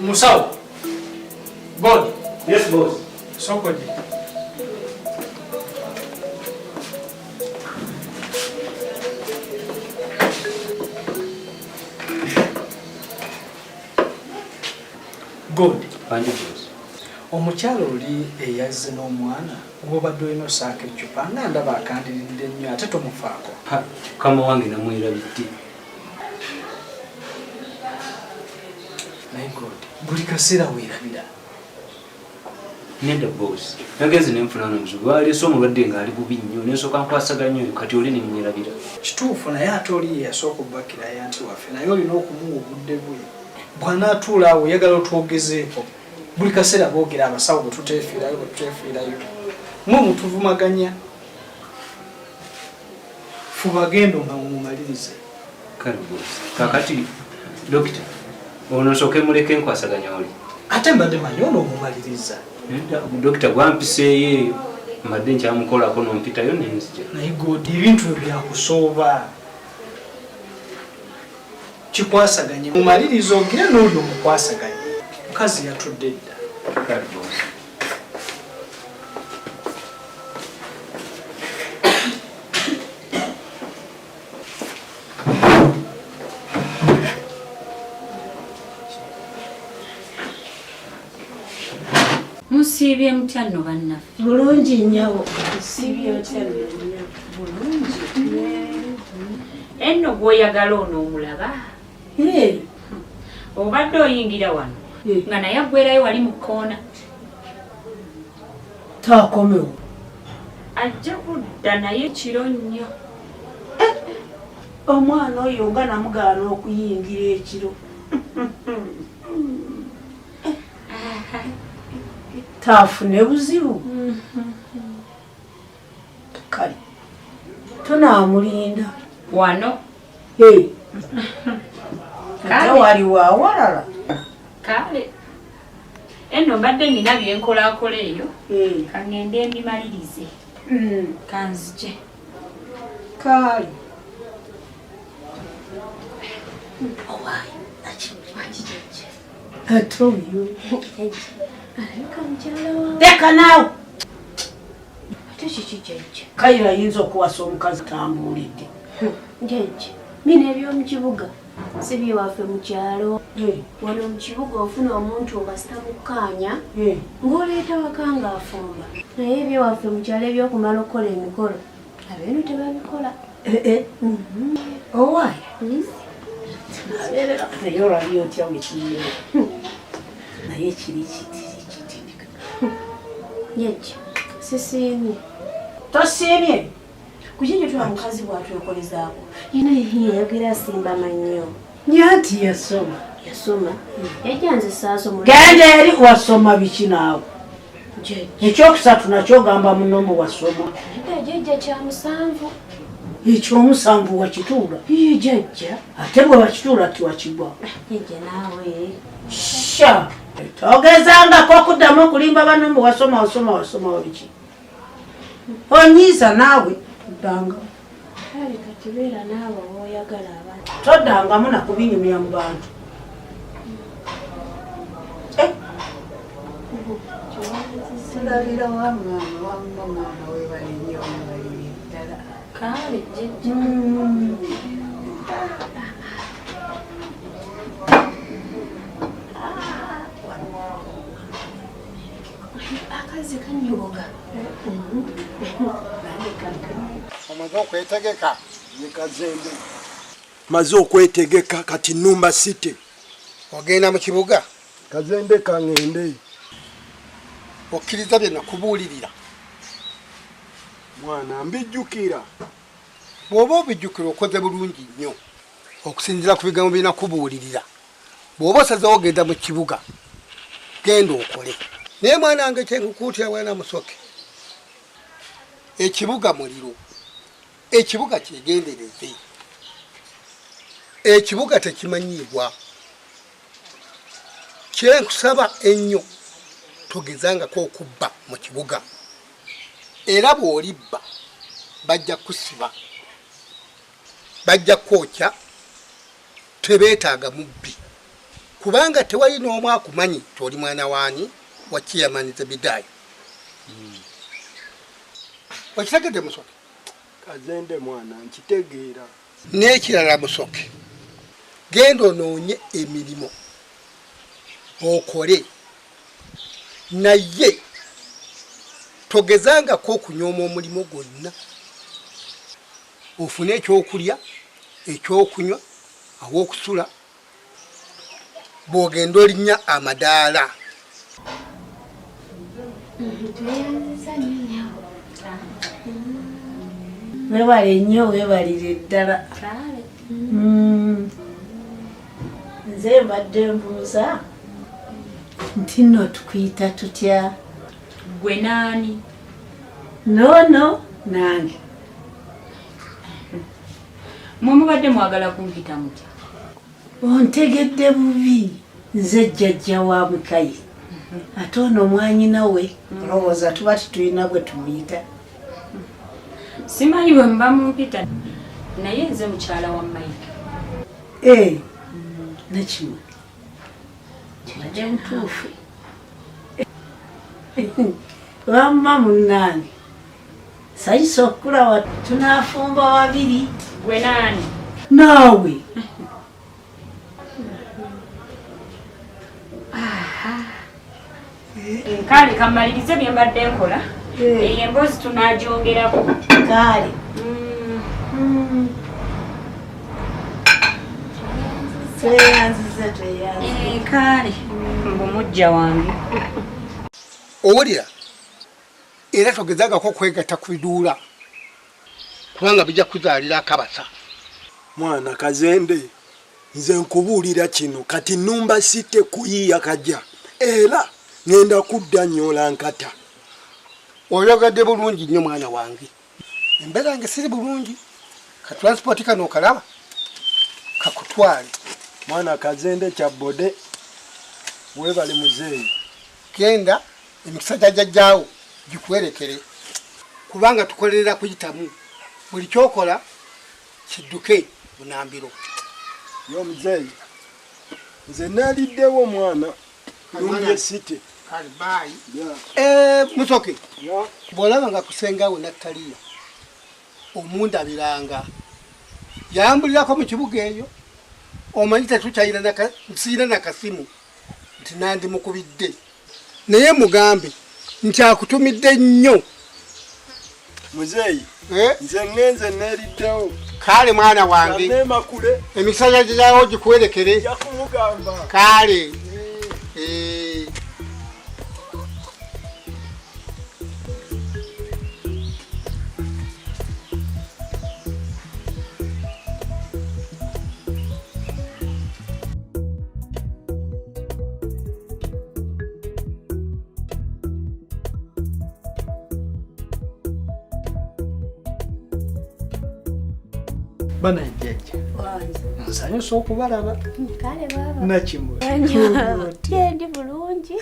Musawo. God. Yes, boss. Soko gye. God. Bandi boss. Omukyala oli eyazze n'omwana gw'obadde olina osaako eccupa nga ndaba akandiridde nnyo ate tomufaako. Ha, mukama wange namwerabidde. Naye God, buli kaseera weerabira. Nedda boss, nagenze ne nfuna n'omuzibu baleese omulwadde ng'ali bubi nnyo ne nsooka nkwasaganya oyo kati oli ne mmwerabira. Kituufu naye ate oli ye yasooka obbakira ayanti waffe naye olina okumuwa obudde bwe. Bw'anaatuula awo oyagala otwogezeeko. Buli kaseera boogera abasawo bwe tuteefiirayo bwe tuteefiirayo. Mmwe mutuvumaganya. Fuba genda omumalirize. Kale boss, kaakati dokita ono nsooke muleke nkwasaganya oli. Ate mbadde manyi ono omumaliriza. Nedda dokita gwampiseeyo eyo mbadde nkyamukolako n'ompitayo ne nzija. Naye God ebintu ebyo byakusooba. Kikwasaganye mumalirize ogire n'oli omukwasaganye. Mukazi yatudde dda. Kale boss. Musiibye mutya nno bannaffe? Bulungi nnyabo. Osiibye otya nno nnyabo? Bulungi. Enno gw'oyagala ono omulaba? Obadde oyingira wano nga naye aggwerayo wali mu kkoona. Taakomewo. Ajja kudda naye kiro nnyo. Omwana oyo nga namugaana okuyingira ekiro. Taafune buzibu? Kale tunaamulinda. Wano. Ate waliwo awalala? Kale enno mbadde nina bye nkolakola eyo, kaŋŋende mbimalirize. Kanzije. Kale. Ate oyo. Alabika mukyala wa. Leka naawe. Ate kiki jjajja? Kayira ayinza okuwasa omukazi tambuulidde. Jjajja, bino eby'omu kibuga si byewaffe mu kyalo. Wano mu kibuga ofuna omuntu okasita mukkaanya ng'oleeta waka ng'afumba. Naye ebyewaffe mu kyalo eby'okumala okukola emikolo abeeno tebabikola. Owaaye naye olabye otya wekiyiwe naye kiri kitiri kitiri. Jjajja, sisiimye. Tosiimye? Kuki nyo tula mukazi bwatwekolezaako yena yayogera asimba mannyo. Nyanti yasoma. Yasoma. Yajja nze saasoma. Genda eri wasoma biki naawe? Ekyokusatu nakyo ogamba muno mbu wasoma. Nedda jjajja kya musanvu. Ekyomusanvu wakituula? Iye jjajja. Ate bwe wakituula tiwakigwa. Jjajja naawe. Sha! Togezangako okuddamu okulimba banno mbu wasoma wasoma wasoma wabiki. Onyiiza naawe ddanga. Kale kati beera n'abo b'oyagala abantu. Toddangamu na kubinyumya mu bantu. Tulabira wa maama wamma maama webale nnyo webalire ddala. Kale jjajja. Akazi kanyogoga. Omaze okwetegeka? Ye Kazembe. Maze okwetegeka kati numba city. Ogenda mu kibuga? Kazembe kangende. Okkiriza bye nakubuulirira? Mwana mbijjukira. Bw'oba obijjukira okoze bulungi nnyo okusinziira ku bigambo bye nakubuulirira. Bw'oba osazeewo ogenda mu kibuga, genda okole. Naye mwana wange kye nkukuutira mwana Musoke, ekibuga muliro, ekibuga kyegendereze, ekibuga tekimanyiibwa. Kye nkusaba ennyo togezangako okubba mu kibuga, era bw'olibba bajja kukusiba, bajja kukwokya. Tebeetaaga mubbi kubanga tewali n'omu akumanyi nti oli mwana waani wa Chairman Zebidaayo. Okitegedde Musoke? Kazende mwana nkitegeera. N'ekirala Musoke, genda onoonye emirimu okole naye togezangako okunyooma omulimu gwonna. Ofune ekyokulya, ekyokunywa, aw'okusula bw'ogenda olinnya amadaala. Webale nnyo webalire ddala. Nze mbadde mbuuza nti nno tukuyita tutya? Gwe naani? Noono nange. Mwe mubadde mwagala kumpita mutya? Ontegedde bubi, nze jjajja wa Mukayi ate ono mwanyina we. Olowooza tuba tetulina bwe tumuyita? Simanyi bwe muba mumpita, naye nze mukyala wa Mike. Eh, Nakimwe obadde mutuufu. Wamma munnange. Sayisa okukulaba tunafumba wabiri. Gwe naani? Naawe. Kale kamalirize bye mbadde nkola. Eyo emboozi tunagyogerako. Kale. Tweyanziza tweyanziza. Kale. Mbu mujja wange. Owulira? Era togezangako okwegatta ku biduula kubanga bijja kukuzaalira akabasa. Mwana Kazembe, nze nkubuulira kino kati nnumba site kuyiiya kajja era ŋŋenda kudda nnyoola nkata. Oyogedde bulungi nnyo mwana wange. Embeera yange siri bulungi, ka transport kano okalaba kakutwale. Mwana Kazembe kya bode, weebale muzeeyi. Genda emikisa gya jjajjaawo gikwerekere kubanga tukolerera kuyitamu buli kyokola kidduke bunambiro. Yo muzeeyi nze naliddewo mwana lumbye city. Kale bye. Musoke. Bw'olaba nga kusengawo Nattaliya omundabiranga yambulirako mu kibuga eyo, omanyi tetukyalina siina nakasimu nti nandimukubidde, naye mugambe nti akutumidde nnyo. Muzeeyi, nze ngenze neeriddewo. Kale mwana wange, emikisa gyawo gikwerekere. Kale. Bana jjajja, nsanyusa okubalaba. Nakimuli bulungi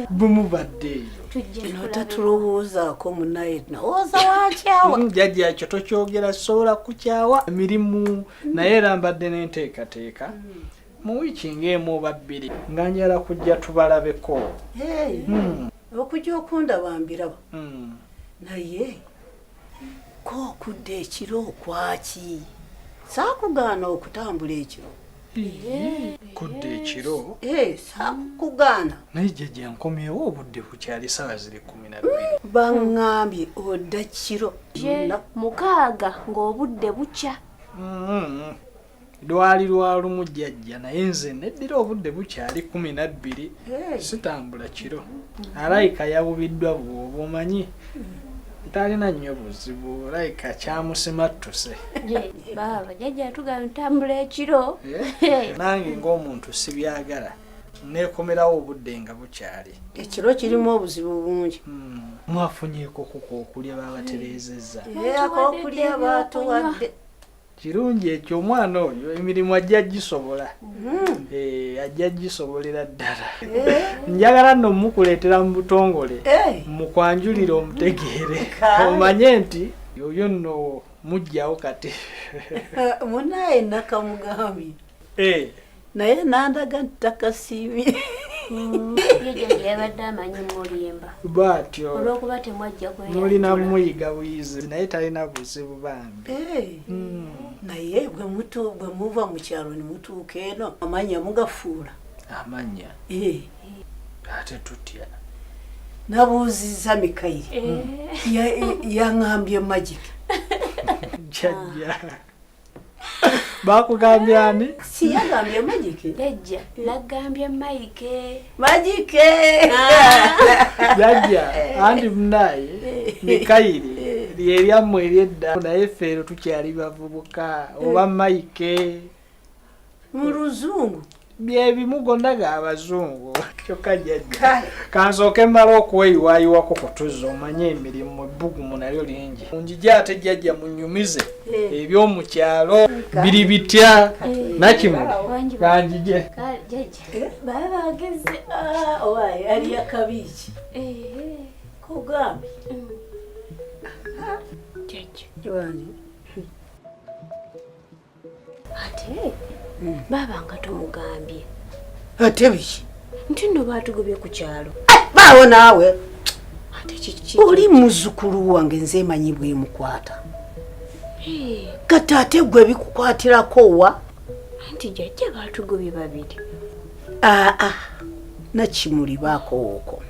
bumubadde eyo kino tatulowoozaako munaye nawooza wakyawa. Jjajja ekyo tokyogera, sobola kukyawa emirimu, naye era mbadde n'enteekateeka mu wiiki ng'emu oba bbiri nga njala kujja tubalabeko. Okujja okundaba mbiraba, naye ko okudda ekiro okwaki? Saakugaana okutambula ekiro. Kudda ekiro? Saakugaana. Naye jjajja nkomyewo obudde bukyali, ssaawa ziri 12. Baŋŋambye odda kiro 6 ng'obudde bukya. Lwali lwa lumu jjajja, naye nze neddira obudde bukyali 12, sitambula kiro. Alayika yabubiddwa bw'oba omanyi talina nnyo buzibu, alayika kyamusimattuse. Baaba jjajja atugamba ntambula ekiro. Nange ng'omuntu sibyagala, neekomerawo obudde nga bukyali. Ekiro kirimu obuzibu bungi. Mwafunyeeko kuko okulya babatereezezza? Akokulya baatuwadde. Kirungi ekyo, omwana oyo emirimu ajja gisobola. Ajja gisobolera ddala. Njagala nno mukuleetera mu butongole, mukwanjulire omutegeere, omanye nti oyo nno mujjawo kati. Munaye nakamugambye. Naye nandaga nti takasiimye. Jjajja yabadde amanyi mulimba. Bw'atyo. Olw'okuba temwajja kweyanjula. Mulina muyiga buyizi, naye talina buzibu bambi. Naye bwe muva mu kyalo ne mutuuka eno, amannya mugafuula. Amannya? Ate tutya? Nabuuzizza Mikayiri. Yaŋŋambye Magic. Jjajja. Bakugambye ani? Si yagambye Magic. Jjajja, nagambye Mike. Magic. Jjajja, anti munaye Mikayiri lye lyammwe ery'edda, naye ffe ero tukyali bavubuka oba Mike. Mu luzungu. Bye bimu gonna g'abazungu. Kyokka jjajja, kansooke mmale okweyiwaayiwako ku tuzzi, omanye emirimu ebbugumu nalyo lingi. Njije ate jjajja munnyumize eby'omu kyalo biri bitya. Nakimuli kanjije. Baba bageze. Owaye ali akabiiki. Kugambye. Jjajja. Ate baba nga tomugambye. Ate biki? Nti nno baatugobye ku kyalo. Baawo naawe. Ate kiki? Oli muzzukulu wange nze manyi bwemukwata. Kati ate gwe bikukwatirako wa? Anti jjajja baatugobye babiri. Aa, Nakimuli baako okwo.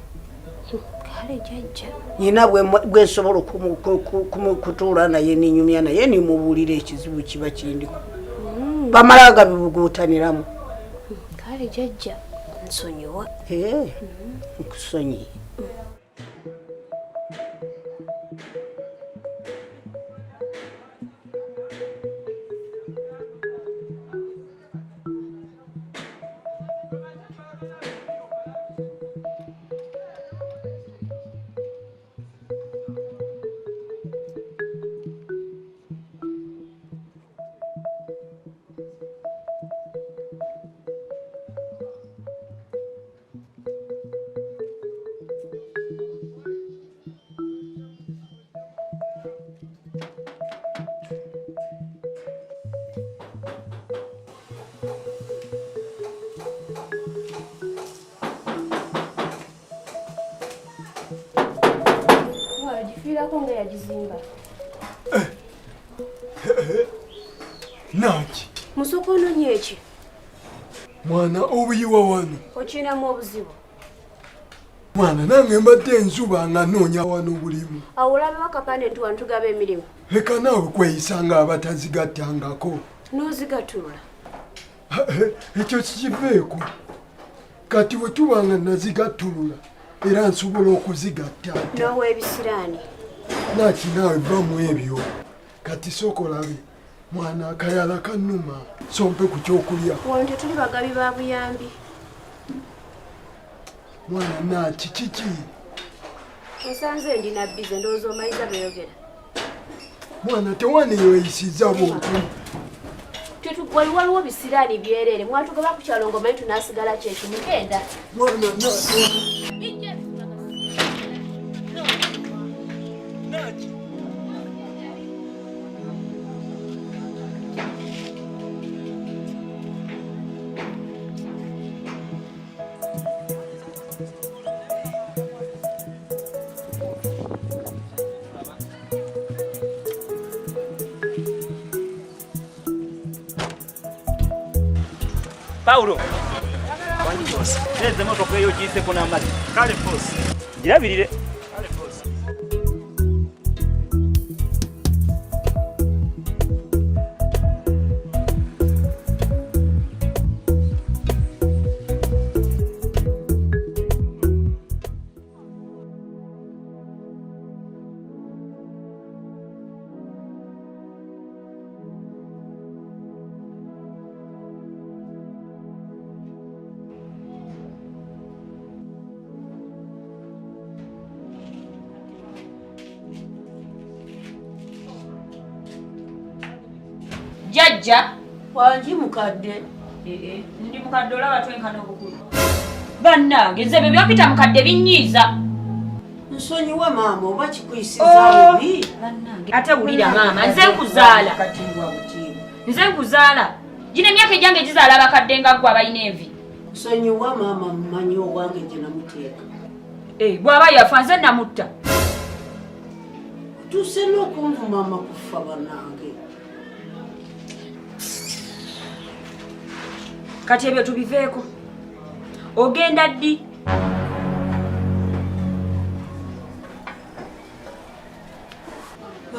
Kale jjajja. Nina bwe nsobola kutuula naye ninyumya naye nimubuulira ekizibu kiba kindiko. Bamala gabibuguutaniramu. Kale jjajja nsonyiwa. Nkusonyiye. Oyogerako nga yagizimba. Naki? Musoka ononye eki? Mwana obuyiwa wano. Okirinamu obuzibu? Mwana nange mbadde nzuba nga nnoonya wano obulimu. Awo olabawo akapande nti wano tugaba emirimu. Leka naawe kweyisa nga abatazigattangako. N'ozigattulula. Ekyo kikiveeko. Kati bwe tuba nga nazigattulula era nsobola okuzigatta. N'owa ebisiraani. Naki naawe va mu ebyo. Kati sooka olabe mwana akayala kannuma sompe ku kyokulya. Wano tetuli bagabi ba buyambi. Mwana naki kiki? Nsanze ndi na bize ndowooza omaliza by'oyogera. Mwana tewaneyeyisiza bw'otyo. Wali waliwo bisiraani byereere mwatugaba ku kyalo ng'omanyi tunaasigala kyekimu genda. Mwana naki. Paulo neza emotoka eyo ogiyiseko n'amazzi. Kale boss. Girabirire. Kale boss. Jajja wangi mukadde. Ndi mukadde olaba twenkana obukulu. Bannange nze ebyo by'ompita mukadde binnyiiza. Nsonyiwa maama oba kikuyisizza bubi. Bannange ate wulira maama nze nkuzaala. Nze nkuzaala. Gino emyaka egyange gizaala abakadde nga ggwe abalina envi. Nsonyiwa maama mmanyi owange gye namuteeka. Bw'aba yafa nze namutta. Otuuse n'okunvuma amakufa bannange. Kati ebyo tubiveeko. Ogenda ddi?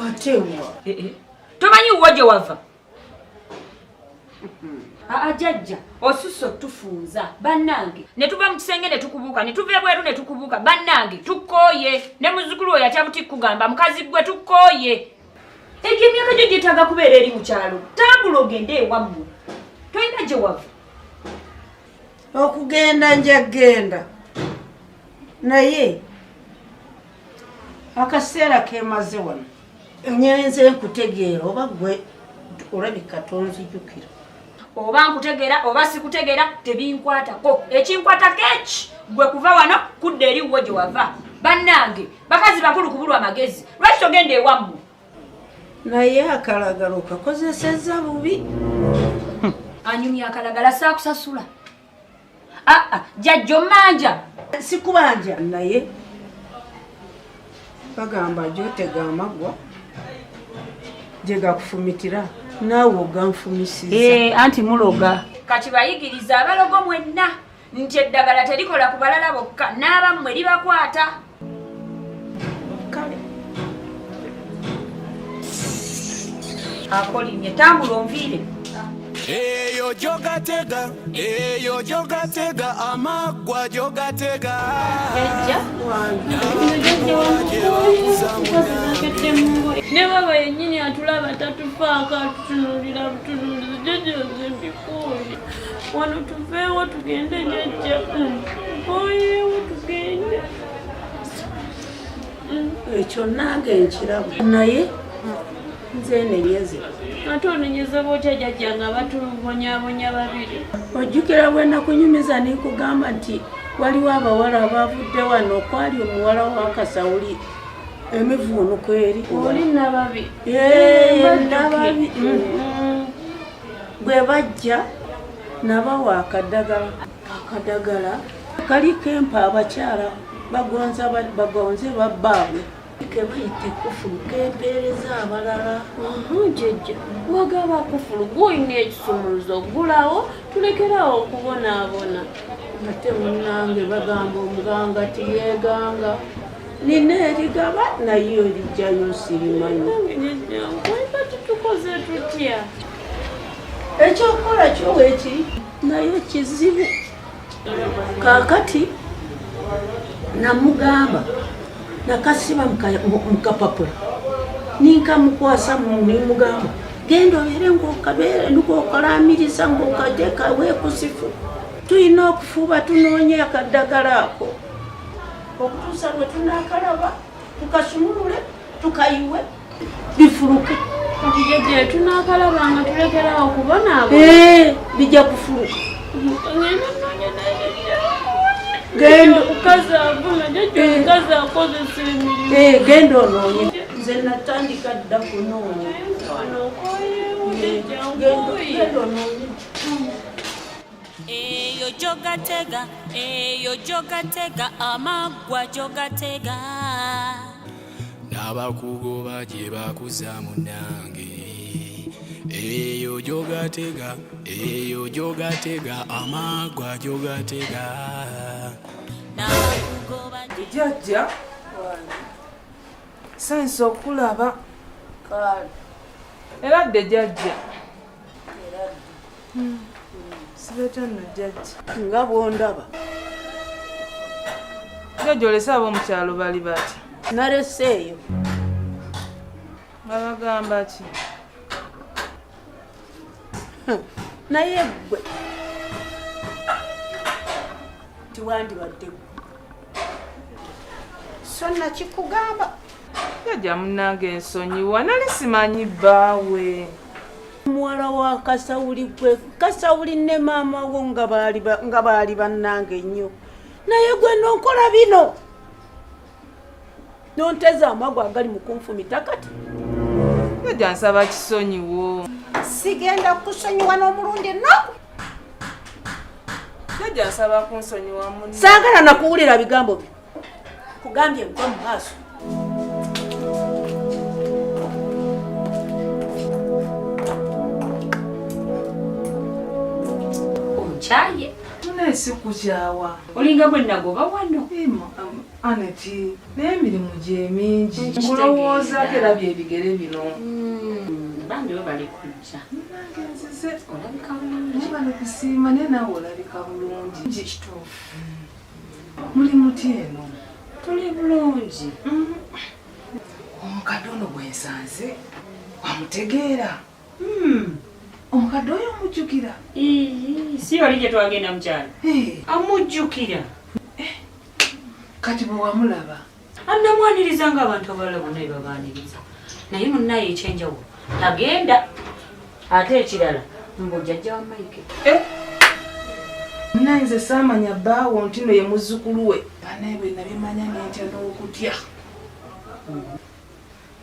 Ate wa? Tomanyi wuwo gye wava? Aa jajja, osusse otufunza bannange. Ne tuva mu kisenge ne tukubuuka, ne tuva ebweru ne tukubuuka. Bannange tukkooye. Ne muzzukulu oyo atya buti kugamba mukazi gwe tukkooye. Egyo emyaka gyo gyetaaga kubeera eri mu kyalo. Tambula ogende ewammwe. Tolina gye wava. Okugenda nja genda. Naye akaseera kemaze wano. Nyenze nkutegeera oba gwe olabika tonzijukira. Oba nkutegeera oba sikutegeera tebinkwatako. Ekinkwatako eki gwe kuva wano kudda eri wo gye wava. Bannange bakazi bakulu kubulwa amagezi. Lwaki togenda ewammwe? Naye akalagala okakozesezza bubi. Anyumya akalagala saakusasula. Aa jajja ommanja. Sikubanja naye bagamba gy'otega amaggwa gye gakufumitira naawe oganfumisiza. Anti muloga. Kati bayigiriza abalogo mwenna nti eddagala terikola ku balala bokka n'abammwe libakwata. Kale. Akolimye tambula onviire. Eyo gy'ogatega, eyo gy'ogatega, amaggwa gy'ogatega. Jajja ne baba yennyini atulaba tatufaako atutunuulira butunuulizi. Jajja nze mbikooye. Wano tuveewo tugende jajja. Nkooyeewo tugende. Ekyo nange nkiraba naye nze nenyeze. Ate onenyeze bw'otya jajja nga batubonyaabonya babiri? Ojjukira bwe nakunyumiza ne nkugamba nti waliwo abawala abaavudde wano okwali omuwala wa Kasawuli emivuunuko eri. Oli Nababi. Nababi. Bwe bajja nabawa akadagala. Akadagala kaliko empa abakyala bagonze babbaabwe. Kebayita ekufulu kempeereza abalala. Jjajja wagaba kufulu gwolina ekisumuluzo ggulawo tulekerawo okubonaabona. Ate munnange bagamba omuganga tiyeeganga. Nina erigaba naye olijjayo sirimanyi. Kati tukoze tutya? Ekyokukola kyo weekiri naye kizibu. Kaakati namugamba nakasiba mukapapula ninkamukwasa nimugamba genda obeere ng'okalamiriza ng'okateeka weekusifu. Tulina okufuba tunoonye akaddagala ako okutuusa lwe tunaakalaba tukasumulule tukayiwe bifuluke. Kati jjajja tunaakalaba nga tulekerawo okubonaabona? Bijja kufuluka. Genda onoonye. Nze natandika dda kunoonya. Genda onoonye. Eyo jogatega, eyo jogatega, amaggwa jogatega. N'abakugoba gye bakuza munnange. Eyo jogatega, eyo jogatega, amaggwa jogatega. Jjajja, sanyusa okulaba. Era dde jjajja. Sibeeta nno jjajja. Nga bw'ondaba. Jjajja olese ab'omukyalo bali batya? Naleseeyo. Nga bagamba ki? Naye ggwe tiwandibadde ggwe. So nakikugamba. Jjajja munnange nsonyiwa nali simanyi bbaawe. Muwala wa Kasawuli gwe Kasawuli ne maama wo nga baali bannange nnyo. Naye gwe nonkola bino. Nonteza amagwa agali mu kunfumita kati. Jjajja nsaba kisonyiwo. Sigenda kukusonyiwa n'omulundi nnaku. Jjajja nsaba kunsonyiwa munne. Saagala nakuwulira bigambo byo. Kugambye gwa mu maaso. Onkyaye. Munaye sikukyawa. Olinga bwe nagoba wano. Aneti, naye emirimu gye mingi. Nkulowoozaako era byebigere bino. Bambi we bali kujja. Munange nzize. Olabika bulungi. Naye bali kusiima naye naawe olabika bulungi. Kituufu. Muli mutya eno? Tuli bulungi. Omukadde ono gwe nsanze wamutegeera? Omukadde oyo omujjukira? Si oli gye twagenda mukyalo? Amujjukira. Kati bwe wamulaba? Annamwaniriza ng'abantu abalala bonna bye babaaniriza. Naye munnaye ekyenjawulo tagenda. Ate ekirala mbu jjajja wa Mike. Munnaye nze saamanya bbaawo nti no ye muzzukulu we. Bannaye bwe nabimanya ne ntya n'okutya.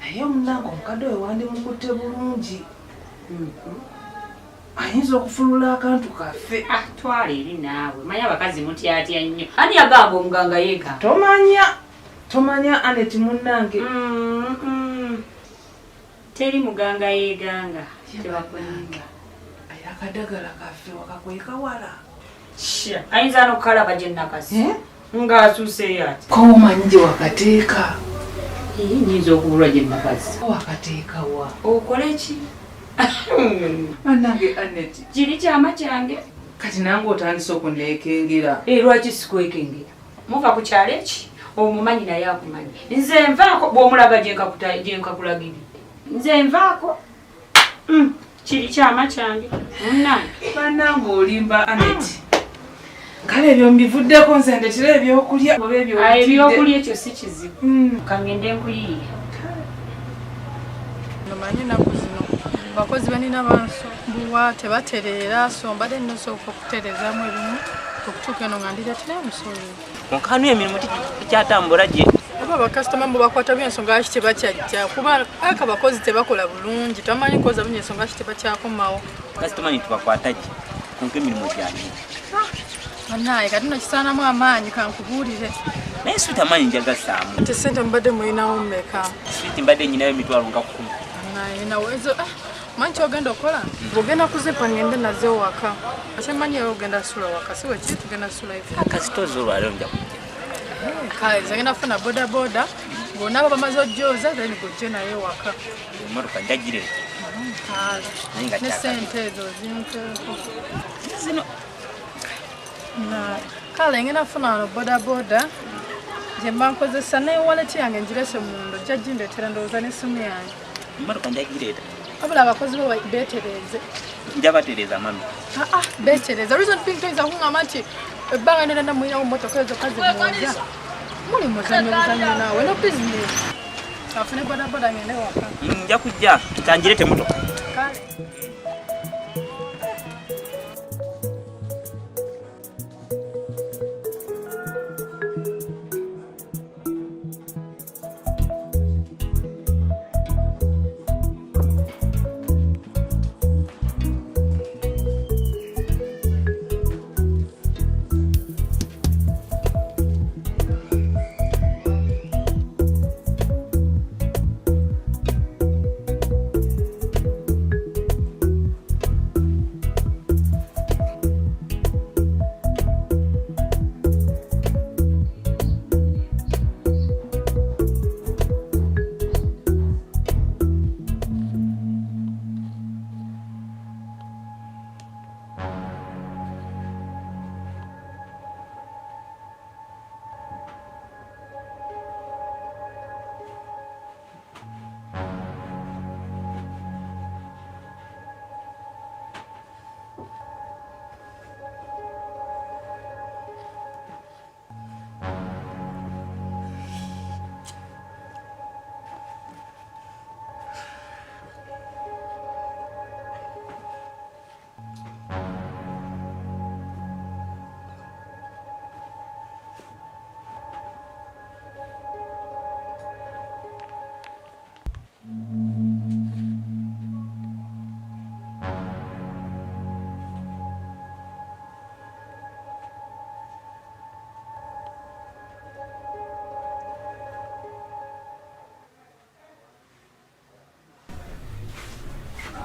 Naye munnange omukadde oyo wandimukutte bulungi. Ayinza okufulula akantu kaffe. Twala eri naawe. Manya abakazi mutyatya nnyo. Ani yagamba omuganga yeegamba? Tomanya. Tomanya Aneti munnange. Teri muganga yeeganga. Tebakulimba. Akadagala kaffe wakakweka wala. Ayinza n'okukalaba gye nakasi. Ng'asuuseeyo ati. Ko omanyi gye wakateeka? Nnyinza okubulwa gye nakasi. Wakateeka wa? Okole ki? Bannange Aneti. Kiri kyama kyange. Kati nange otandise okunneekengera. Lwaki sikwekengera? Muva ku kyalo eki? Omumanyi naye akumanyi. Nze nvaako bw'omulaga gye nkakulagirira. Nze nvaako. Kiri kyama kyange. Munnange. Bannange olimba Aneti. Kale ebyo mbivuddeko nze ndetera ebyokulya oba ebyo Ebyokulya ekyo si kizibu. Kangende nkuyiiye. Omanyi ennaku zino abakozi banina bansumbuwa tebatereera so mbadde nina osooka okutereezaamu ebimu okutuuka eno nga ndiretera omusooli. Nkanu emirimu tikyatambula gye. Oba bakasitoma mbu bakwata by'ensonga lwaki tebakyajja kuba aka abakozi tebakola bulungi tamanyi koza bulungi ensonga lwaki tebakyakomawo. Kasitoma nitubakwata gye konka emirimu gyange. Bannaaye kati nno kisaanamu amaanyi kankubuulire. Naye sweet amaanyi njagasaamu. Ate sente mbadde mulinawo mmeka? Sweet mbadde nyinayo emitwalo nga 10. Naye nawe ezo manyi kyogenda okukola? Bw'ogenda kuzipa ngende nazo ewaka. Kyemanyi era ogenda sula waka, si weki tugenda sula ife. Kasita oza olwaleero nja kujja. Kale nze ngenda kufuna boda boda, bw'onaaba bamaze ojjooza then gojje naye ewaka. Emmotoka nja gireeta. Kale. Naye nga Ne kyakati. sente ezo zinteeko. Zino. Na kale ngenda kufuna wano boda boda gye mba nkozesa ne wallet yange ngirese munda ojja gindeetera ndowooza n'essimu yange. Emmotoka nja gireeta. Wabula abakozi bo beetereeze. Nja batereeza mami. Ah, ah, beetereeza. Reason being toyinza kuŋŋamba nti ebbanga lyonna mulinawo mmotoka ezo zokka ze mwoza. Muli muzannyo buzannyo naawe no business. Afune boda boda ngende waka. Nja kujja kangireete emmotoka. Kale.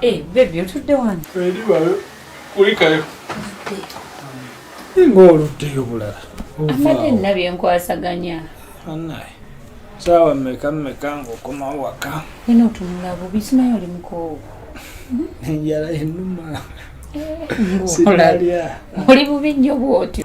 Eh, baby, otudde wano. Eri bayo, kulikayo. Ng'oluddeyo bulala. Mbadde nina bye nkwasaganya. Annaye. Saawa mmeka mmeka ng'okomawo waka. Nina otunula bubi, simanyi oli mukoowu. Enjala ennuma. Ng'olala. Sinalya. Oli bubi nnyo bw'otyo.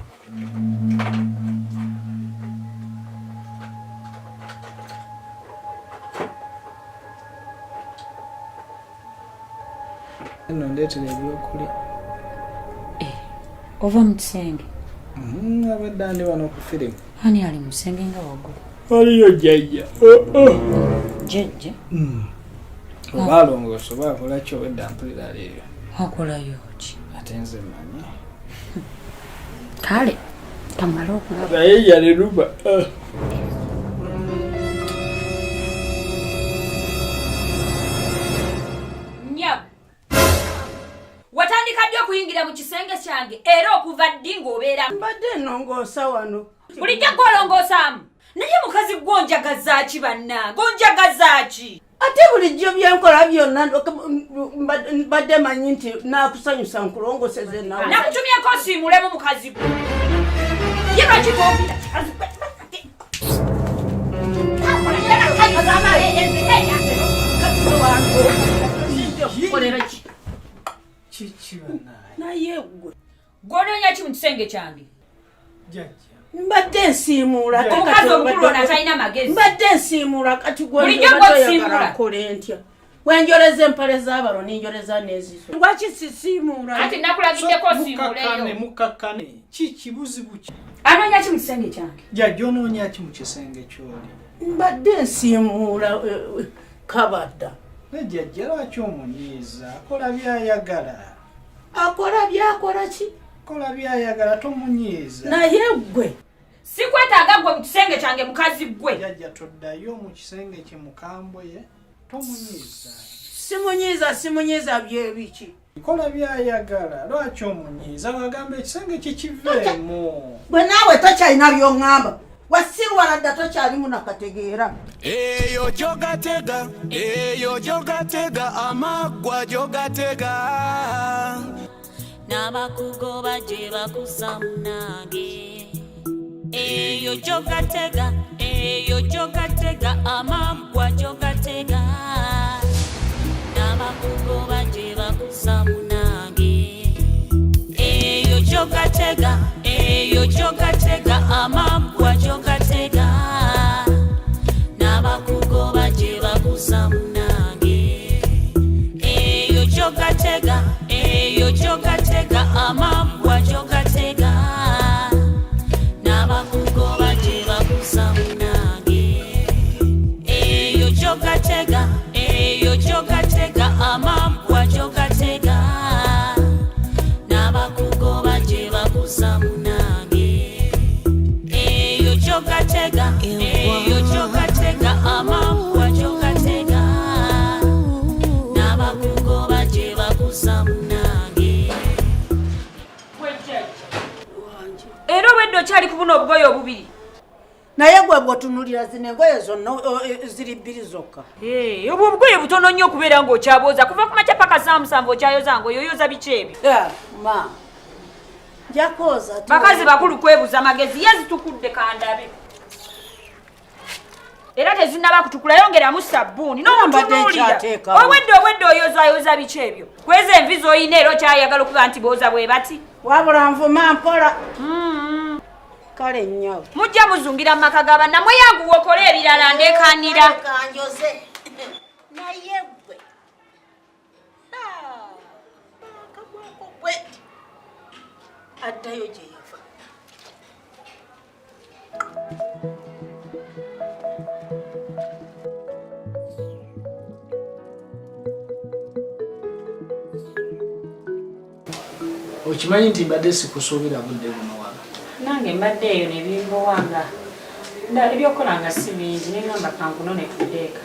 Nno ndeetera ebyokulya. Ova mu kisenge. Abadde andi wano ku firimu. Ani ali mu kisenge nga waggulu? Waliyo jjajja. Jjajja? Oba alongoosa oba akola ki obwedda mpulira leero. Akolayo ki? Ate nze mmanyi. Kale, kamale okulaba. Naye yali luba. Nnyabo, watandika ddi okuyingira mu kisenge kyange era okuva ddi ng'obeera? Mbadde nnongoosa wano. Bulijjo gw'olongoosaamu. Naye mukazi gwe onjagaza ki bannange? Onjagaza ki? Ate bulijjo bye nkola byonna mbadde manyi nti naakusanyusa nkulongoseze nawe. Nakutumyeko osiimulemu mukazi gwe. Ye lwaki tompita? Naye gwe. Gw'onoonya ki mu kisenge kyange? Mbadde nsiimuula ate Omukazi kati omukulu ono atalina magezi. Mbadde nsiimuula kati gwe Bulijjo mbadde oyagala gw'osiimuula. nkole ntya? Bwe njoleza empale z'abalo n'enjoleza n'ezizo. Lwaki sisiimuula? Anti nakulagiddeko osiimuuleyo. Mukakkane, mukakkane. Ki kibuzibu ki? Anoonya ki mu kisenge kyange? Jjajja onoonya ki mu kisenge ky'oli? Mbadde nsiimuula kabadda. Ne jjajja lwaki omunyiiza? Akola by'ayagala. Akola by'akola ki? Akola by'ayagala tomunyiiza. Naye ggwe. Sikwetaaga ggwe mu kisenge kyange mukazi ggwe. Jjajja toddayo mu kisenge kye mukambwe ye tomunyiiza. Simunyiiza, simunyiiza byebiki? Kola by'ayagala lwaki omunyiiza? Wagamba ekisenge kye kiveemu. Gwe naawe tokyalina by'oŋŋamba. Wasirwala dda tokyalimu nakategeera. Eyo gyogatega, eyo gyogatega, amaggwa gyogatega. N'abakugoba gye bakuza munange. Eyo gyogatega, eyo gyogatega, amaggwa gyogatega. N'abakugoba gye bakuza munange. Eyo gyogatega, eyo gyogatega, amaggwa gyogatega. N'abakugoba gye bakuza munange. Eyo gyogatega, eyo gyogatega, amaggwa gyogatega. N'abakugoba gye bakuza munange. Eyo gyogatega, eyo gyogatega, amaggwa gyogatega. N'abakugoba gye bakuza munange. Eyo gyogatega, eyo gyogatega, amaggwa gyogatega. N'abakugoba gye bakuza munange. Era obwedda okyali ku buno obugoye obubiri. Naye gwe bw'otunuulira zino engoye zonna ziri bbiri zokka. Obwo obugoye butono nnyo okubeera ng'okyabwoza kuva ku makya paka saa 7 okyayoza ngoye, oyoza biki ebyo? Ma, nja kwoza. Bakazi bakulu kwebuza magezi, ye zitukudde kandabe. Era tezinnaba kutukula, yongeramu sabbuuni n'omutunuulira. Obwedda obwedda oyozayoza biki ebyo? Kweza envi z'olina era okyayagala okuba nti booza bwe bati. Wabula nvuma mpola. Kale nnyo. Mujja muzungira mu maka ga bannammwe, yanguwa okole ebirala ndeekaanira. Kanjoze. Naye ggwe. Kagwako bwe. Addayo gye yava. Okimanyi nti mbadde sikusuubira budde buno wano. Nange mbadde eyo ne bimbowa nga nda ebyokukola nga si bingi, ne ngamba kankunone tudde eka.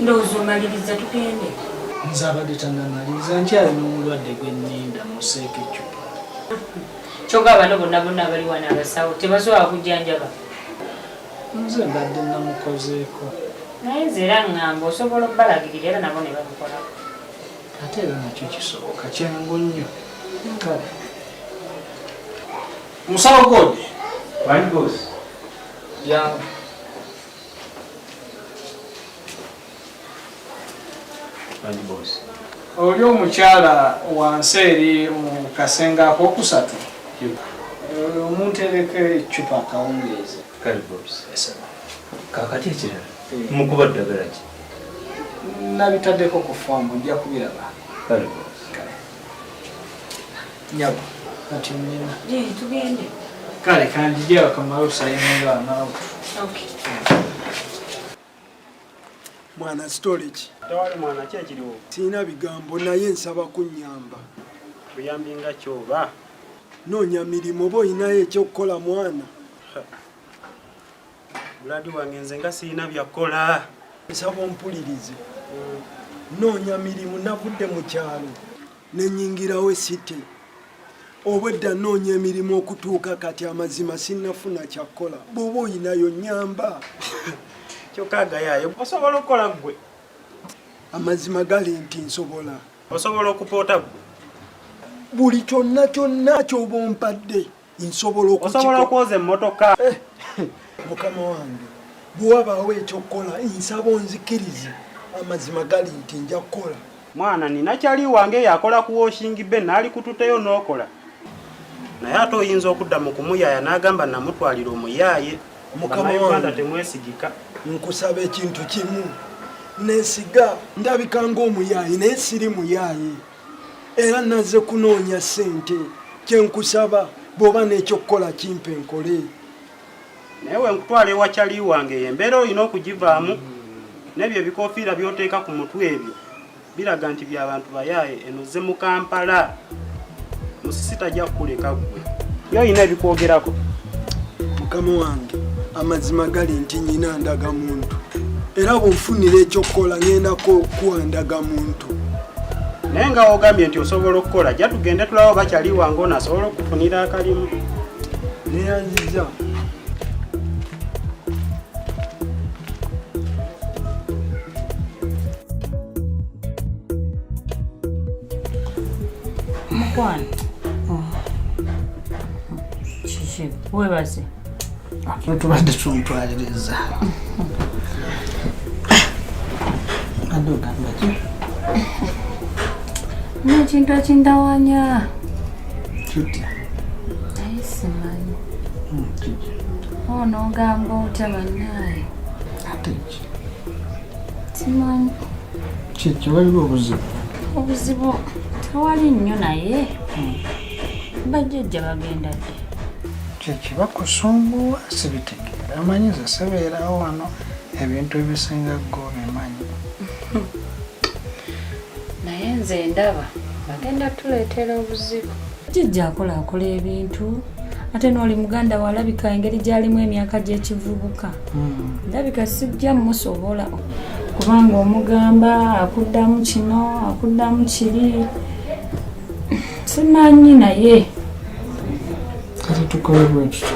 Ndowooza omaliriza tugende. Nze abadde tannamaliriza, nkyalina omulwadde gwe nninda museeko eccupa. Kyokka bano bonna bonna abali wano abasawo tebasobola kujjanjaba. Nze mbadde namukozeeko. Naye nze era ŋŋamba osobola obbalagirira era nabo ne babikolako. Ate era nakyo kisoboka, kyangu nnyo. Kale. Musawo Godi. Wani boss? Jangu. Wani boss? Oli omukyala wansi eri mu kasenge akokusatu. Omuntereko eccupa akawungeezi. Kale boss. Kaakati ekirala mukuba ddagala ki? Nabitaddeko ku foomu, ojja kubiraba. Kale boss. Nyabo, kati nnina. Tugende. Kale kanjije wakamala osayininga wamala. Okay. Mwana storage. Tewali mwana, ki ekiriwo? Sirina bigambo naye nsaba kunnyamba. Buyambi nga kyoba? Noonya mirimu, oba olinayo ekyokukola mwana. Buladi wange nze nga sirina byakukola. Nsaba ompulirize. Noonya mirimu, navudde mu kyalo ne nnyingirawo esite. Obwedda noonya emirimu okutuuka kati amazima sinnafuna kyakukola. Bw'oba olinayo nnyamba. Kyokka agayaayo osobola okukola ggwe? Amazima gali nti nsobola. Osobola okupoota ggwe? Buli kyonna kyonna ky'oba ompadde nsobola okukikola. Osobola okwoza emmotoka? Mukama wange, bwe wabaawo ekyokukola nsaba onzikirize. Amazima gali nti nja kukola. Mwana nina kyali wange yakola ku washing bay n'alikututeyo n'okola. Naye ate oyinza okudda mu kumuyaaya n'agamba namutwalira omuyaaye. Mukama Bannayuganda wange. Temwesigika. Nkusaba ekintu kimu, nesiga ndabika ng'omuyaaye naye siri muyaaye, era naze kunoonya ssente. Kyenkusaba, bw'oba n'ekyokukola kimpe nkole. Naye we nkutwala ewa kyali wange eyo embeera olina okugivaamu n'ebyo ebikoofiira by'oteeka ku mutwe ebyo biraga nti bya bantu bayaaye. Eno zze mu Kampala, musisi tajja kukuleka ggwe. Ye olina ebikwogerako? Mukama wange, amazima gali nti nyina ndagamuntu, era bw'onfunira ekyokukola ngenda kuwa ndagamuntu. Naye nga wogambye nti osobola okukola, jja tugende tulabe oba kyali wange ono asobola okukufunira akalimu. Neyanziza. Mukwano. Kiki webaze. Ate tubadde tuntwaliriza. Adde ogamba ki? N'ekintu ekindawanya. Kitya? Naye simanyi. Kiki? Ono ogamba otya bannaaye? Ate ki? Simanyi. Kiki waliwo obuzibu? Obuzibu tewali nnyo naye bajjajja bagenda ddi? Kiki bakusumbuwa sibitegeera. Omanyi nze sibeerawo wano ebintu ebisinga gwe obimanyi. Naye nze ndaba bagenda tuleetera obuzibu. Jjajja akola akola ebintu ate n'oli muganda we alabika engeri gy'alimu emyaka gy'ekivubuka. Ndabika sijja musobola kubanga omugamba akuddamu kino akuddamu kiri simanyi naye. Kati tukole bwe tutyo.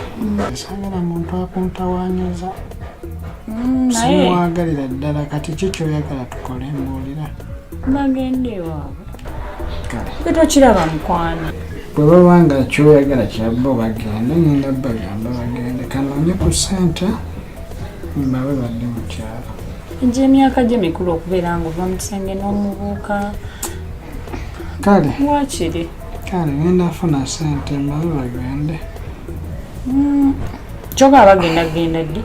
Saagala muntu akuntawaanyiza. Naye Simwagalira ddala kati ki ky'oyagala tukole mbuulira. Bagenda ewaabwe. Kale. Gwe tokiraba mukwano. Bwe baba nga ky'oyagala kyabbo bagende ngenda bagamba bagende kanoonye ku ssente mbawe badde mu kyalo. Egyo emyaka gye mikulu okubeera ng'ova mu kisenge n'omubuuka. Kale. Waakiri. Kale ngenda funa ssente mbawe bagende. Kyokka bagenda genda ddi?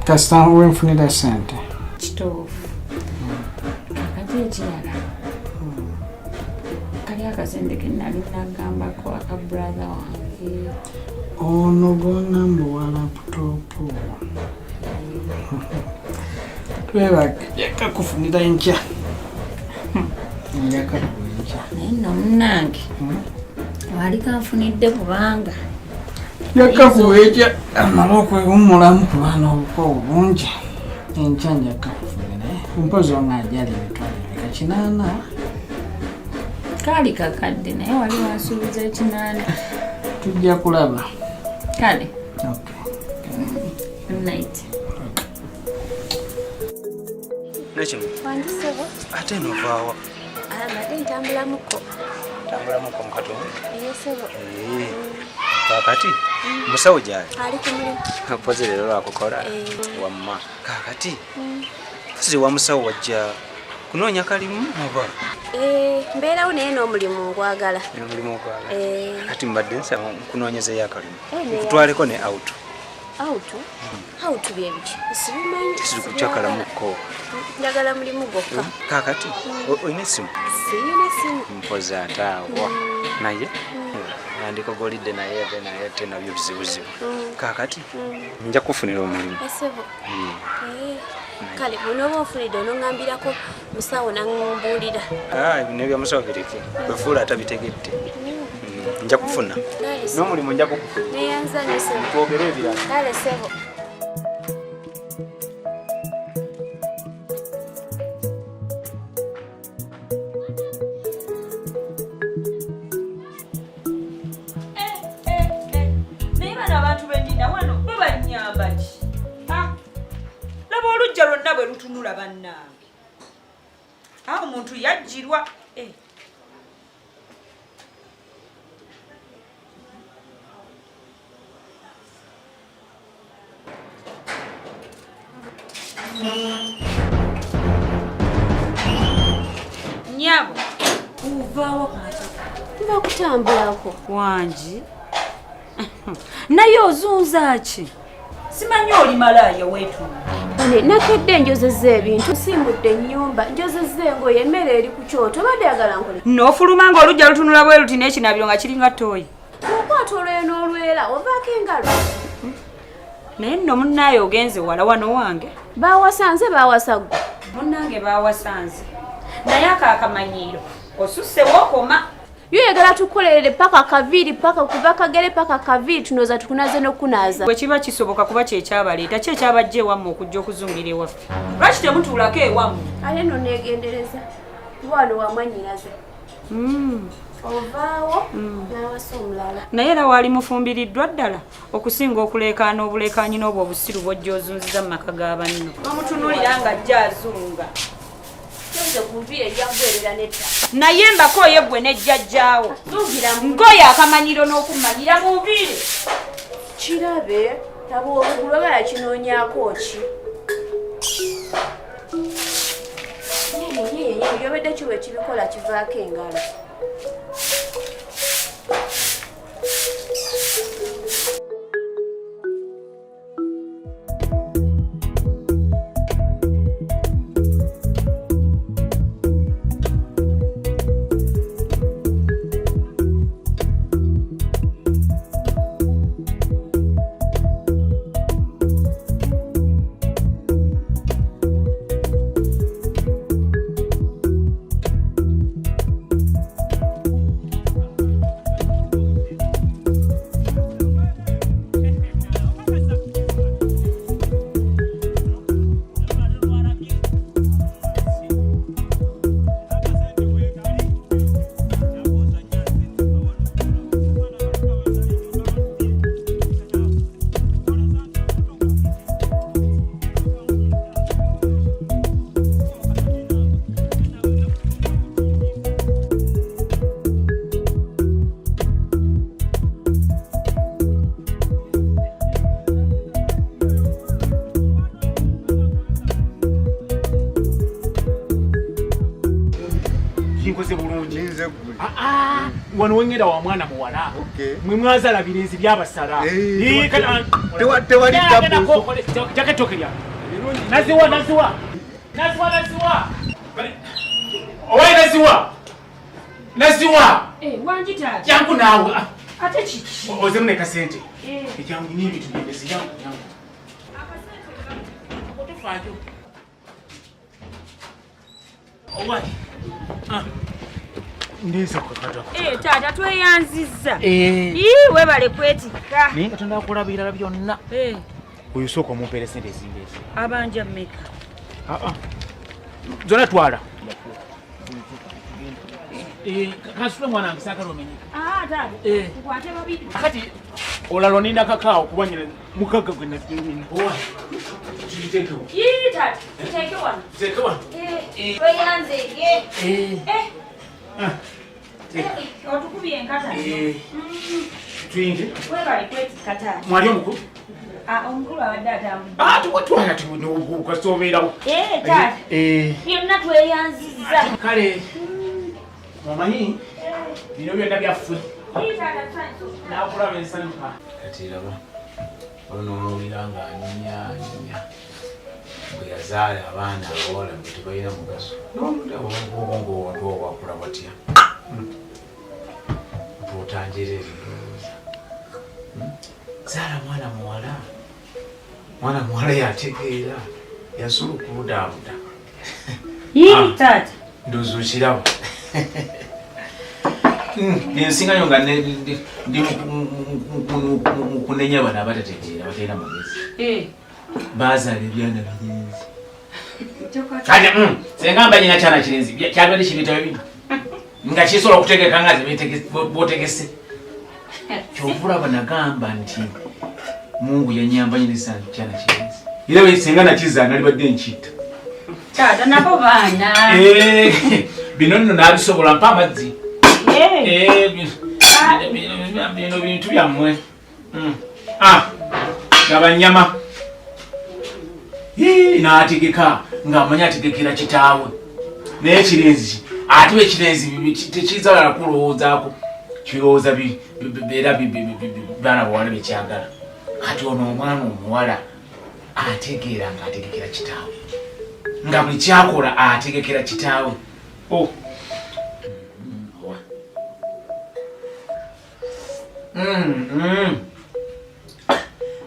Kasita wenfunira ssente. Kituufu. Kakati ekirala. Kali akasente ke nali nagambako aka brother wange. Ono gw'ongamba owa laputopu. Twebake nja kufunira enkya. Nja kukuwa enkya. Naye nno munnange wali kanfunidde kubanga Nja kukuwa enkya amale okwewummulamu kubanga obukoowu bungi. Enkya nja kukufunira. Mpozi onajjala emitwalo emeka 8. Kaali kakadde naye wali wansuubiza 8. Tujja kulaba. Kale. Okay. Good night. Nekino. Wangi ssebo. Ate eno ovaawa? Mbadde ntambulamuko. Ntambulamuko mu katonda? Ee ssebo. Kaakati musawo gyali? Ali ku mulimu. Mpozi leero lwakukola? Wamma. Kaakati mpozi wa musawo wajja kunoonya kalimu oba? Mbeerawo naye n'omulimu ngwagala. N'omulimu ogwagala. Kati mbadde nsaba nkunoonyezeeyo akalimu. Nkutwaleko ne out. Out? Out bye biki? Sibimanyi. Sikukyakalamuko. Njagala mulimu gwokka. Kaakati olina essimu? Sirina ssimu. Mpozi ate awo. Naye nandikogolidde naye ate naye ate nabyo bizibuzibu. Kaakati nja kufunira omulimu. Ssebo. Kale bw'onooba onfunidde onoŋŋambirako musawo n'ambuulira. Bino ebya musawo bireke. Bwefuula atabitegedde. Nja kufuna. N'omulimu nja kukufuna. Neyanza nnyo ssebo. Twogere ebirala. Kale ssebo. Naye bano abantu bennina wano bo bannyamba ki? Laba oluggya lwonna bwe lutunula bannange. Awo omuntu yajjirwa. Nnyabo, ovaawa ku makya? Nva kutambulako. Wangi. Naye ozunza ki? Simanyi oli malaaya weetuula. Bane, nakedde njozezza ebintu, nsiimudde ennyumba, njozezza engoye, emmere eri ku kyoto, obadde oyagala nkole. N'ofuluma ng'oluggya lutunula bwe luti n'ekinaabiro nga kiringa ttooyi. Bw'okwata olweyo n'olwera, ovaako engalo. Naye nno munnaaye ogenze wala wano wange. Baawasanze baawasa ggwe. Munnange baawasanze. Naye ako akamanyiiro osusse wookoma. Yo oyagala tukukolerere paka kaviiri paka kuva kagere paka kaviiri tunooza tukunaaze n'okukunaaza. Bwe kiba kisoboka kuba kye kyabaleeta ki ekyabajja ewammwe okujja okuzungira ewaffe? Lwaki temutuulako ewammwe? Ate nno neegendereza kuba wano wa mwannyinaze. Ovaawo n'awasa omulala. Naye era waali mufumbiriddwa ddala okusinga okuleekaana obuleekaanyi n'obwo obusiru bw'ojja ozunziza mu maka ga banno. Bamutunuulira ng'ajja azunga. Genze ku nviiri ejja kubeerera n'ettaka. Naye mbakooye ggwe ne jjajjaawo. Nkooye akamanyiro n'okummanyira munviire. Kirabe taba obugulu oba yakinoonyaako ki? Nyenyenyenye byobadde ki bwe kibikola kivaako engalo. Kinkoze bulungi. Ah, ah, wano wengenda wa mwana muwala. Mwe mwazala birenzi byabasala. Eh, tewali tabu. Jaketoke lya. Naziwa naziwa. Naziwa naziwa. Owaye naziwa. Naziwa. Eh, wangi taata. Jangu naawe. Ah. Ate kiki? Ozemu ne kasente. Eh. Ejangu n'ebintu byendezi jangu jangu. Tofaayo. Owaye. Ah. Ndiisa kukatako. Eh, taata tweyanzizza. Eh. Ii, webale kwetikka. Naye Katonda akola birala byonna. Eh. Oyo sooka omumpeere sente ezindeese. Abanja mmeka? Ah, ah. Zonna twala. Eh, kasule mwana wange saagala omenyeka. Ah, taata. Eh. Nkwate babiri. Kati olala oninda kakaawo kuba nyina mukagga gwe nina. Owa. Kiteekewo. Ii, taata. Kiteeke wano. Kiteeke wano. Eh. Tweyanzeege. Eh. Eh. Ah. Eh, otukubye enkata. Eh. Tuyinge. Webale kwetikka taata. Mwali omukulu? Ah, omukulu abadde atambudde. Ah, tuwatwala tukasobeerawo. Eh, taata. Eh. Byonna tweyanzizza. Kale. Omanyi bino byonna byaffe. Ii, taata, tusanyusa okulaba. Nakulaba ensanyuka. Kati raba onoowulira nga anyumya anyumya bwe yazaala abaana abawala mbu tebalina mugaso n'obwongo obuntu obwo bwakula batya mpuutanjereere ndowooza zaala mwana muwala mwana muwala yategeera yasobola okubudaabuda. Yii, taata. Ndowooza okiraba. Nensingayo nga ndi mu kunenya bano abatategeera batalina magezi. Eh. Bazaala ebyana birenzi. Kati senga mba nyina kyana kirenzi kyabadde kibitayo bino nga kisobola okutegeka nga botegese. Kyova olaba nagamba nti Mungu yanyamba nyina kyana kirenzi. Era senga nakizaala nalibadde nkitta. Taata nabo baana. Eh, bino nno nabisobola mpa amazzi. Eh. Eh, bino bintu byammwe. Ah, gaba nnyama. Ii, n'ategeka ng'amanyi ategekera kitaawe. Naye ekirenzi ate ekirenzi tekizalala kulowoozaako. Kirowooza era baana bawala bekyagala. Kati ono omwana omuwala ategeera ng'ategekera kitaawe. Nga buli kyakola ategekera kitaawe. Oh.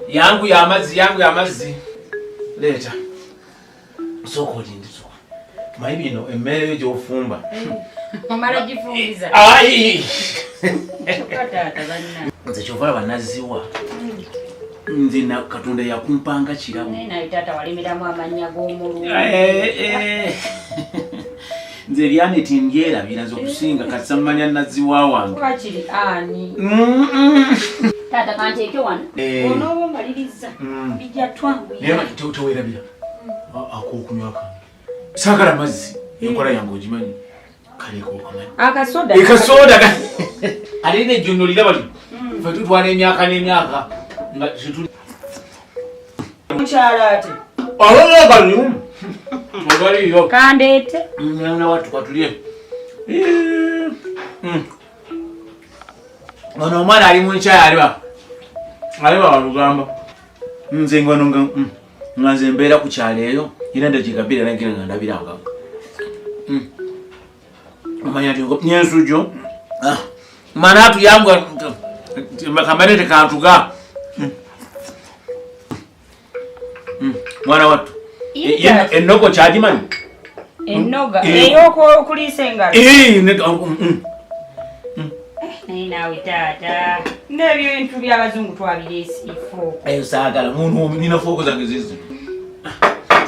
Yangu ya amazzi, yangu ya amazzi. Leeta. Sooka olinde, sooka. Manyi bino emmere yo gy'ofumba. Omala gifumbiza. Ayi! Kyokka taata banna. Nze kyova olaba nazziwa. Nze na Katonda yakumpanga kirabo. Naye naye taata walemeramu amannya g'omulungi. Eh, eh. Nze ebyaneti ndyerabira nze okusinga kasita mmanya nazziwa wange. Wakiri ani? Taata kanteeke wano. Eh. Onooba omalirizza. Bijja twanguyira. Naye tewerabira. Ak'okunywa kange. Saagala mazzi. Enkola yange ogimanyi. Kale kokamanyi. Akasoda. Ekasoda. Ate ne jono liraba lino. Ffe tutwala emyaka n'emyaka nga tetuli. Mukyala ate. Awona kalimu. Ogaliyo. Kandeete. Mwana wattu katulye. Ono omwana ali mu nkyaya aliba. Aliba walugamba. Nze ngono nga nga nze mbeera ku kyalo eyo era endakiika bbiri alagira nga ndabira nga. Omanya nti n'ensujju. Mana atuyambwa kamane tekantuga. Mwana wattu. Ennogo kyagimanyi? Ennoga ey'okuliisa engalo. Naye naawe taata n'ebintu by'abazungu twabireese efooko. Eyo saagala muntu nina fooko zange zizi.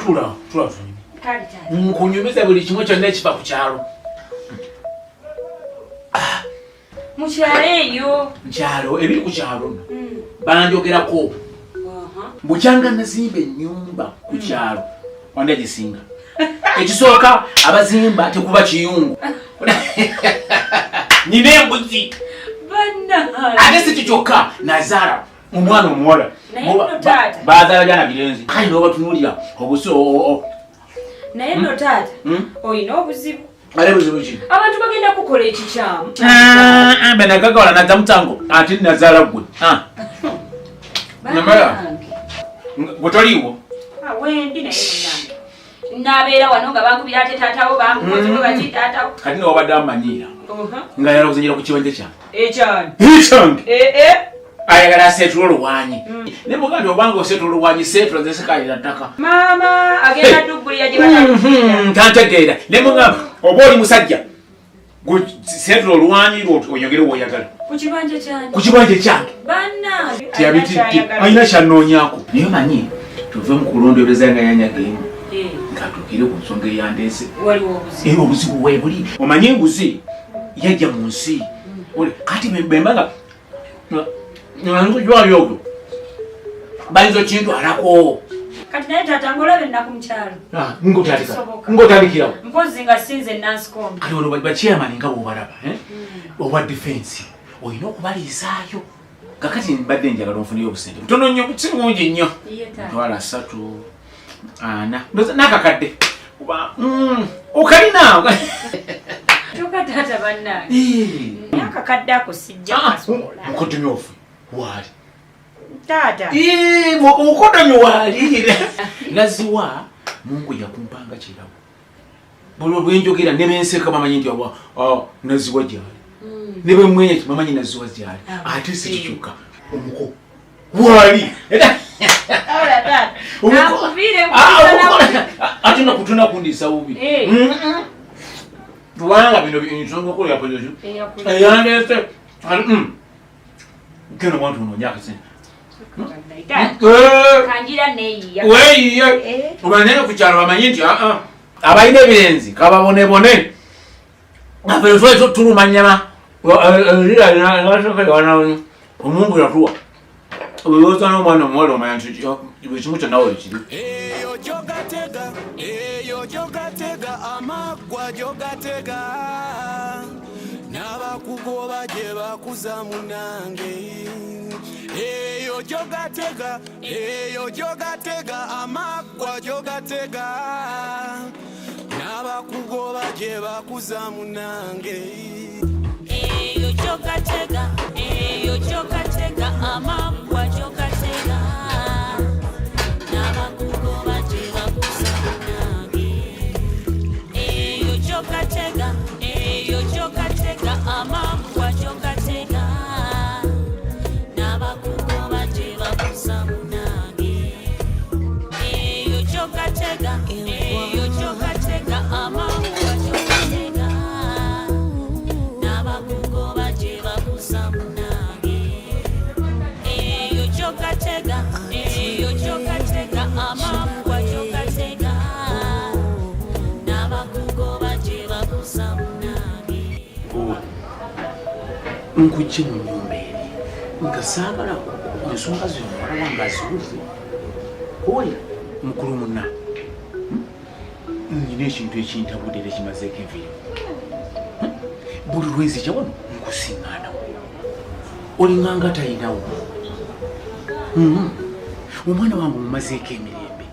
Tula tula tunyume. Kale taata. Nkunyumiza buli kimu kyonna ekifa ku kyalo. Mu kyalo eyo. Mu kyalo ebiri ku kyalo nno. Banjogerako. Bukyanga nazimba ennyumba ku kyalo wanda gisinga. Ekisooka abazimba tekuba kiyungu. Nina embuzi. Bannange. Ate si kyo kyokka nazaala omwana omuwala. Naye nno taata. Bazaala byana birenzi. Kale n'obatunuulira obusi Naye nno taata olina obuzibu. Ate buzibu ki? Abantu bagenda kukola ekikyamu. Benagagawala nadda mutango ate nazaala ggwe. Namala gwe toliiwo. Wendi naye munnange. Nabeera wano nga bankubira ate taatawo bankukoze bati taatawo. Kati ne wabadde amanyiira nga ayagala kuzannyira ku kibanja kyange. Ekyange. Ekyange. Ayagala aseetula oluwanyi. Naye bw'ogamba nti obanga oseetula oluwanyi seetula nze sikaalira ttaka. Maama agenda dubbulira gye batalubulira. Tantegeera. Naye mugamba oba oli musajja seetula oluwanyi lwo oyogere w'oyagala. Ku kibanja kyange. Ku kibanja ekyange. Bannange. Teyabitidde. Alina ky'annoonyaako. Naye omanyi tuve mu kulondoolereza nga yanyaga emu ng'atuukire ku nsonga eyandeese. Waliwo obuzibu. Era obuzibu weebuli. Omanyi enguzi yajja mu nsi. Kati bemba nga nzijwayo ogwo bayinza okintwalako. Kati naye taata ng'olaba ennaku mu kyalo. Ng'otandikirawo. Mpozzi nga sinze Nansikombi. Kati wano bachairman nga bw'obalaba owa defense olina okubaliisaayo. Kakati mbadde njagala onfuneyo obusente butono nnyo si bungi nnyo. Mitwalo 3 4 n'akakadde. Kuba okalina. Kyokka taata bannange. N'akakadde ako sijja kasobola. Mukoddomi waffe waali. Taata. Mukoddomi waali. Naziwa Mungu yakumpanga kirabo. Buli bwe njogera ne benseka bamanyi nti naziwa gyali. Ne bwe mmwenya bamanyi naziwa gyali. Ate si kikyuka omuko waali. Ate nakutuna kundiisa bubi. Kubanga bino ensonga okolo yakoze eyandeese. Genda wantu onoonya akasente. Kangira neeyiya. Weeyiye. Omanyi ku kyalo bamanyi nti abalina ebirenzi kababonebone. Affe twali tuluma nnyama. Omungu yatuwa. Olowooza n'omwana omuwala omanya nti buli kimu kyonna weekiri. Eyo gy'ogatega, eyo gy'ogatega, amaggwa gy'ogatega. N'abakugoba gye bakuza munnange. Eyo gy'ogatega, eyo gy'ogatega, amaggwa gy'ogatega. N'abakugoba gye bakuza munnange. Eyo gy'ogatega, eyo gy'ogatega, amaggwa gy'ogatega. N'abakugoba gye bakuza munnange. Eyo gy'ogatega, eyo gy'ogatega, amaggwa gy'ogatega. N'abakugoba gye bakuza munnange. Eyo gy'ogatega, eyo gy'ogatega, amaggwa gy'ogatega. N'abakugoba gye bakuza munnange. Eyo gy'ogatega, eyo gy'ogatega, amaggwa gy'ogatega. N'abakugoba gye bakuza munnange. Nkujje mu nnyumba eri nga saagala ensonga zino muwala wange aziwulire. Owulira mukulu munna. Nina ekintu ekintabudde era ekimazeeko enviiri. Buli lwenzija wano nkusiŋŋaanawo. Olinganga talinawo. Omwana wange omumazeeko emirembe.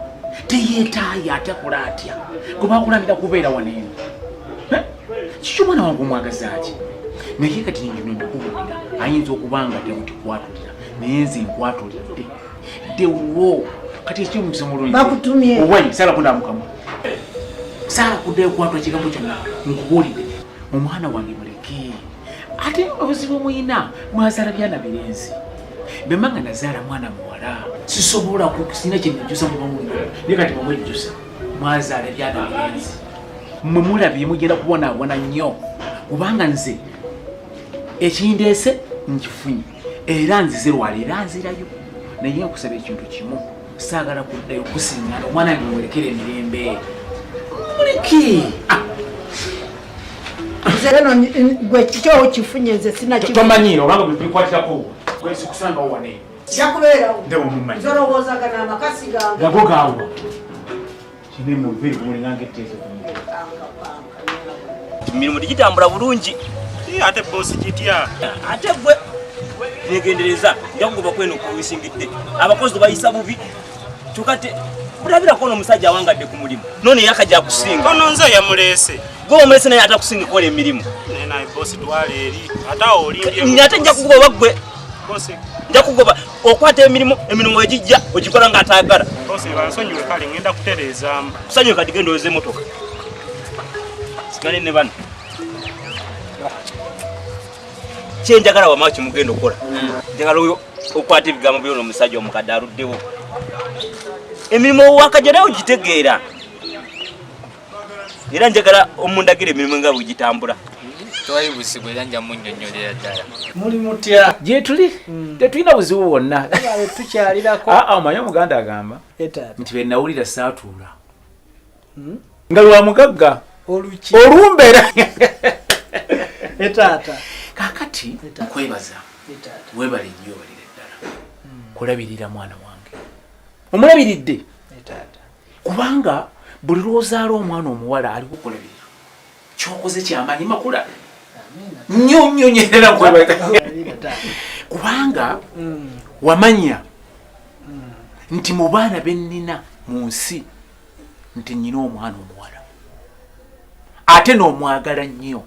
Teyeetaaya atya kola atya. Gwe bakulamira kubeera wano eno. Kiki omwana wange omwagaza ki? Naye kati njino ndikubuulira ayinza okuba nga temukikwatulira naye nze nkwatulidde. Dewo kati ekyomukisa omulungi bakutumye owayi saala kunda mukama saala kuddayo kwatula kigambo kyonna nkubuulidde omwana wange muleke ate obuzibu muyina mwazaala byana birenzi bemba nga nazaala mwana muwala sisobola sirina kyenejjusa mubamulina naye kati bamwejjusa mwazaala byana birenzi mwe mulabye mugenda kubonaabona nnyo kubanga nze ekindeese nkifunye era nzize lwali era nzirayo naye nkusaba ekintu kimu saagala kuddayo kusiŋŋana omwana wange mumulekere emirembe muleke ah. nze eno gwe kiki okifunye nze sinatomanyiira obanga bikwatirako gwesikusangawo wane njakubeerawo ndaba omumanyi nze olowooza gano amakasi gange gago gaawa kine mu nviiri gumulinganga etteeso ku mutwe Emirimu tegitambula bulungi. Ate bosi kitya? Ate gwe negendereza nja kugoba kweno kuwisingidde abakozi obayisa bubi kyokka te bulabirako ono omusajja awangadde ku mulimu nono eyaka gyakusinga ono nze yamuleese gwe omuleese naye atakusinga kukola emirimu naye bosi twala eri ate awo olimbye ate nja kugoba gwe nja kugoba okwata emirimu emirimu egijja ogikola nga atagala bosi bansonyiwe kale ngenda kutereezaamu kusanyuwe kati genda oyoze emotoka sigale ne bano kyenjagala wama kimugenda okukola njagala oyo okwata ebigambo byona omusajja omukadde aluddewo emirimu wakajja nawe ogitegeera era njagala omundagira emirimu nga bwegitambula tewali buzibu era nja munnyonnyolera ddala muli mutya gyetuli tetulina buzibu bwonna tukyalirako ah, ah, omanyi omuganda agamba nti benawulira saatuula hmm? nga lwa mugagga olumbeera etaata kakati nkwebaza webale nnyo obalire ddala hmm. kulabirira mwana wange omulabiridde kubanga buli lwozaala omwana omuwala aliwo okulabirira kyokoze kyamanyi makula nnyo nnyo nyo era nkwebaza kubanga hmm. wamanya nti mu baana bennina mu nsi nti nyina omwana omuwala ate n'omwagala nnyo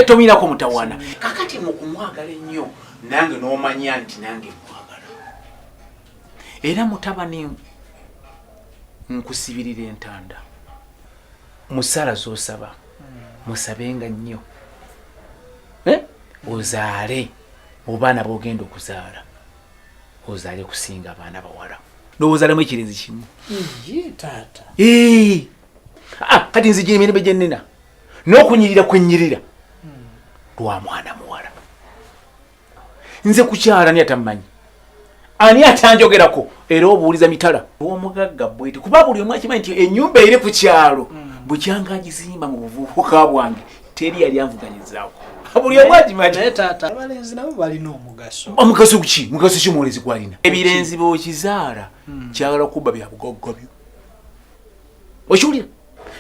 tomulinako mutawana kakati mu kumwagala ennyo nange n'omanya nti nange mwagala era mutabani nkusibirira entanda musala zosaba musabenga nnyo eh? ozaale mu baana bogenda okuzaala ozaale kusinga abaana bawala nowozalemu ekirenzi kimu ah, kati nzijira emirembe gyenina n'okunyirira kwenyirira lwa mwana muwala nze kukyala ani atammanyi ani atanjogerako era obuuliza mitala omugagga bweti kuba buli omu akimanyi nti enyumba eri ku kyalo hmm. bukyanga agizimba mu buvubuka bwange teri yali anvuganyizaako buli omu akimanyi naye taata abalenzi nabo balina omugaso omugaso ki mugaso ki omulenzi gwalina ebirenzi bwokizaala hmm. kyagala kubba bya bugagga byo okiwulira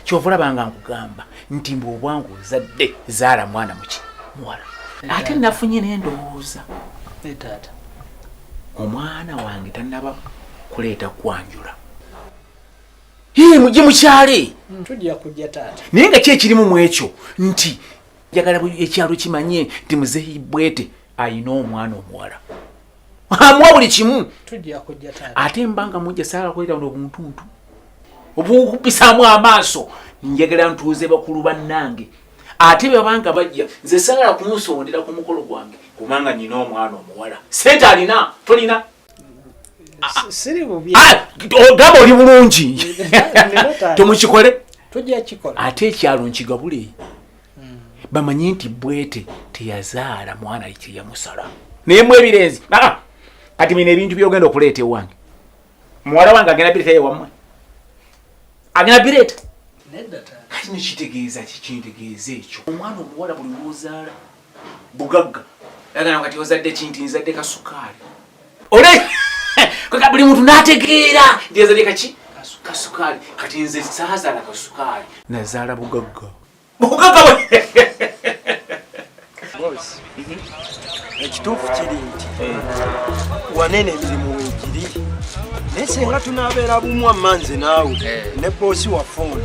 kyova olaba nga nkugamba nti mbu obwangu ozadde zaala mwana muki muwala ate nafunye nendowooza omwana wange tanaba kuleeta kwanjula mujje mukyale hmm, naye nga ki ekirimu mu ekyo nti njagala ekyalo kimanye nti muzeeyi bwete ayina omwana omuwala amuwa buli kimu ate mba nga mujja saala kuleeta buno obuntuntu obukupisaamu amaaso njagala ntuuze bakulu bannange ate bebanga bajja nze sagala kunsondera ku mukolo gwange kubanga nyina omwana omuwala sente alina tolina siri bubi ah, ogamba oli bulungi temukikole ate ekyalo nkigabule hmm. bamanye nti bwete teyazaala mwana kyeyamusala naye mu ebirenzi ah, kati bino ebintu byogenda okuleeta ewange muwala wange agenda bireeta ewammwe agenda bireeta kati nekitegeeza kikintegeeza ekyo omwana omuwala buli lwozaala bugagga agamba kati ozadde kinti nzadde kasukaali ole kaka buli muntu nategeera nti yazadde kaki Kasukaali kati nze saazaala kasukaali, nazaala bugagga. Bugagga bwe Boss, ekituufu kiri nti wanene emirimu weegiri, naye singa tunaabeera bumu amma nze naawe ne boosi waffe ono,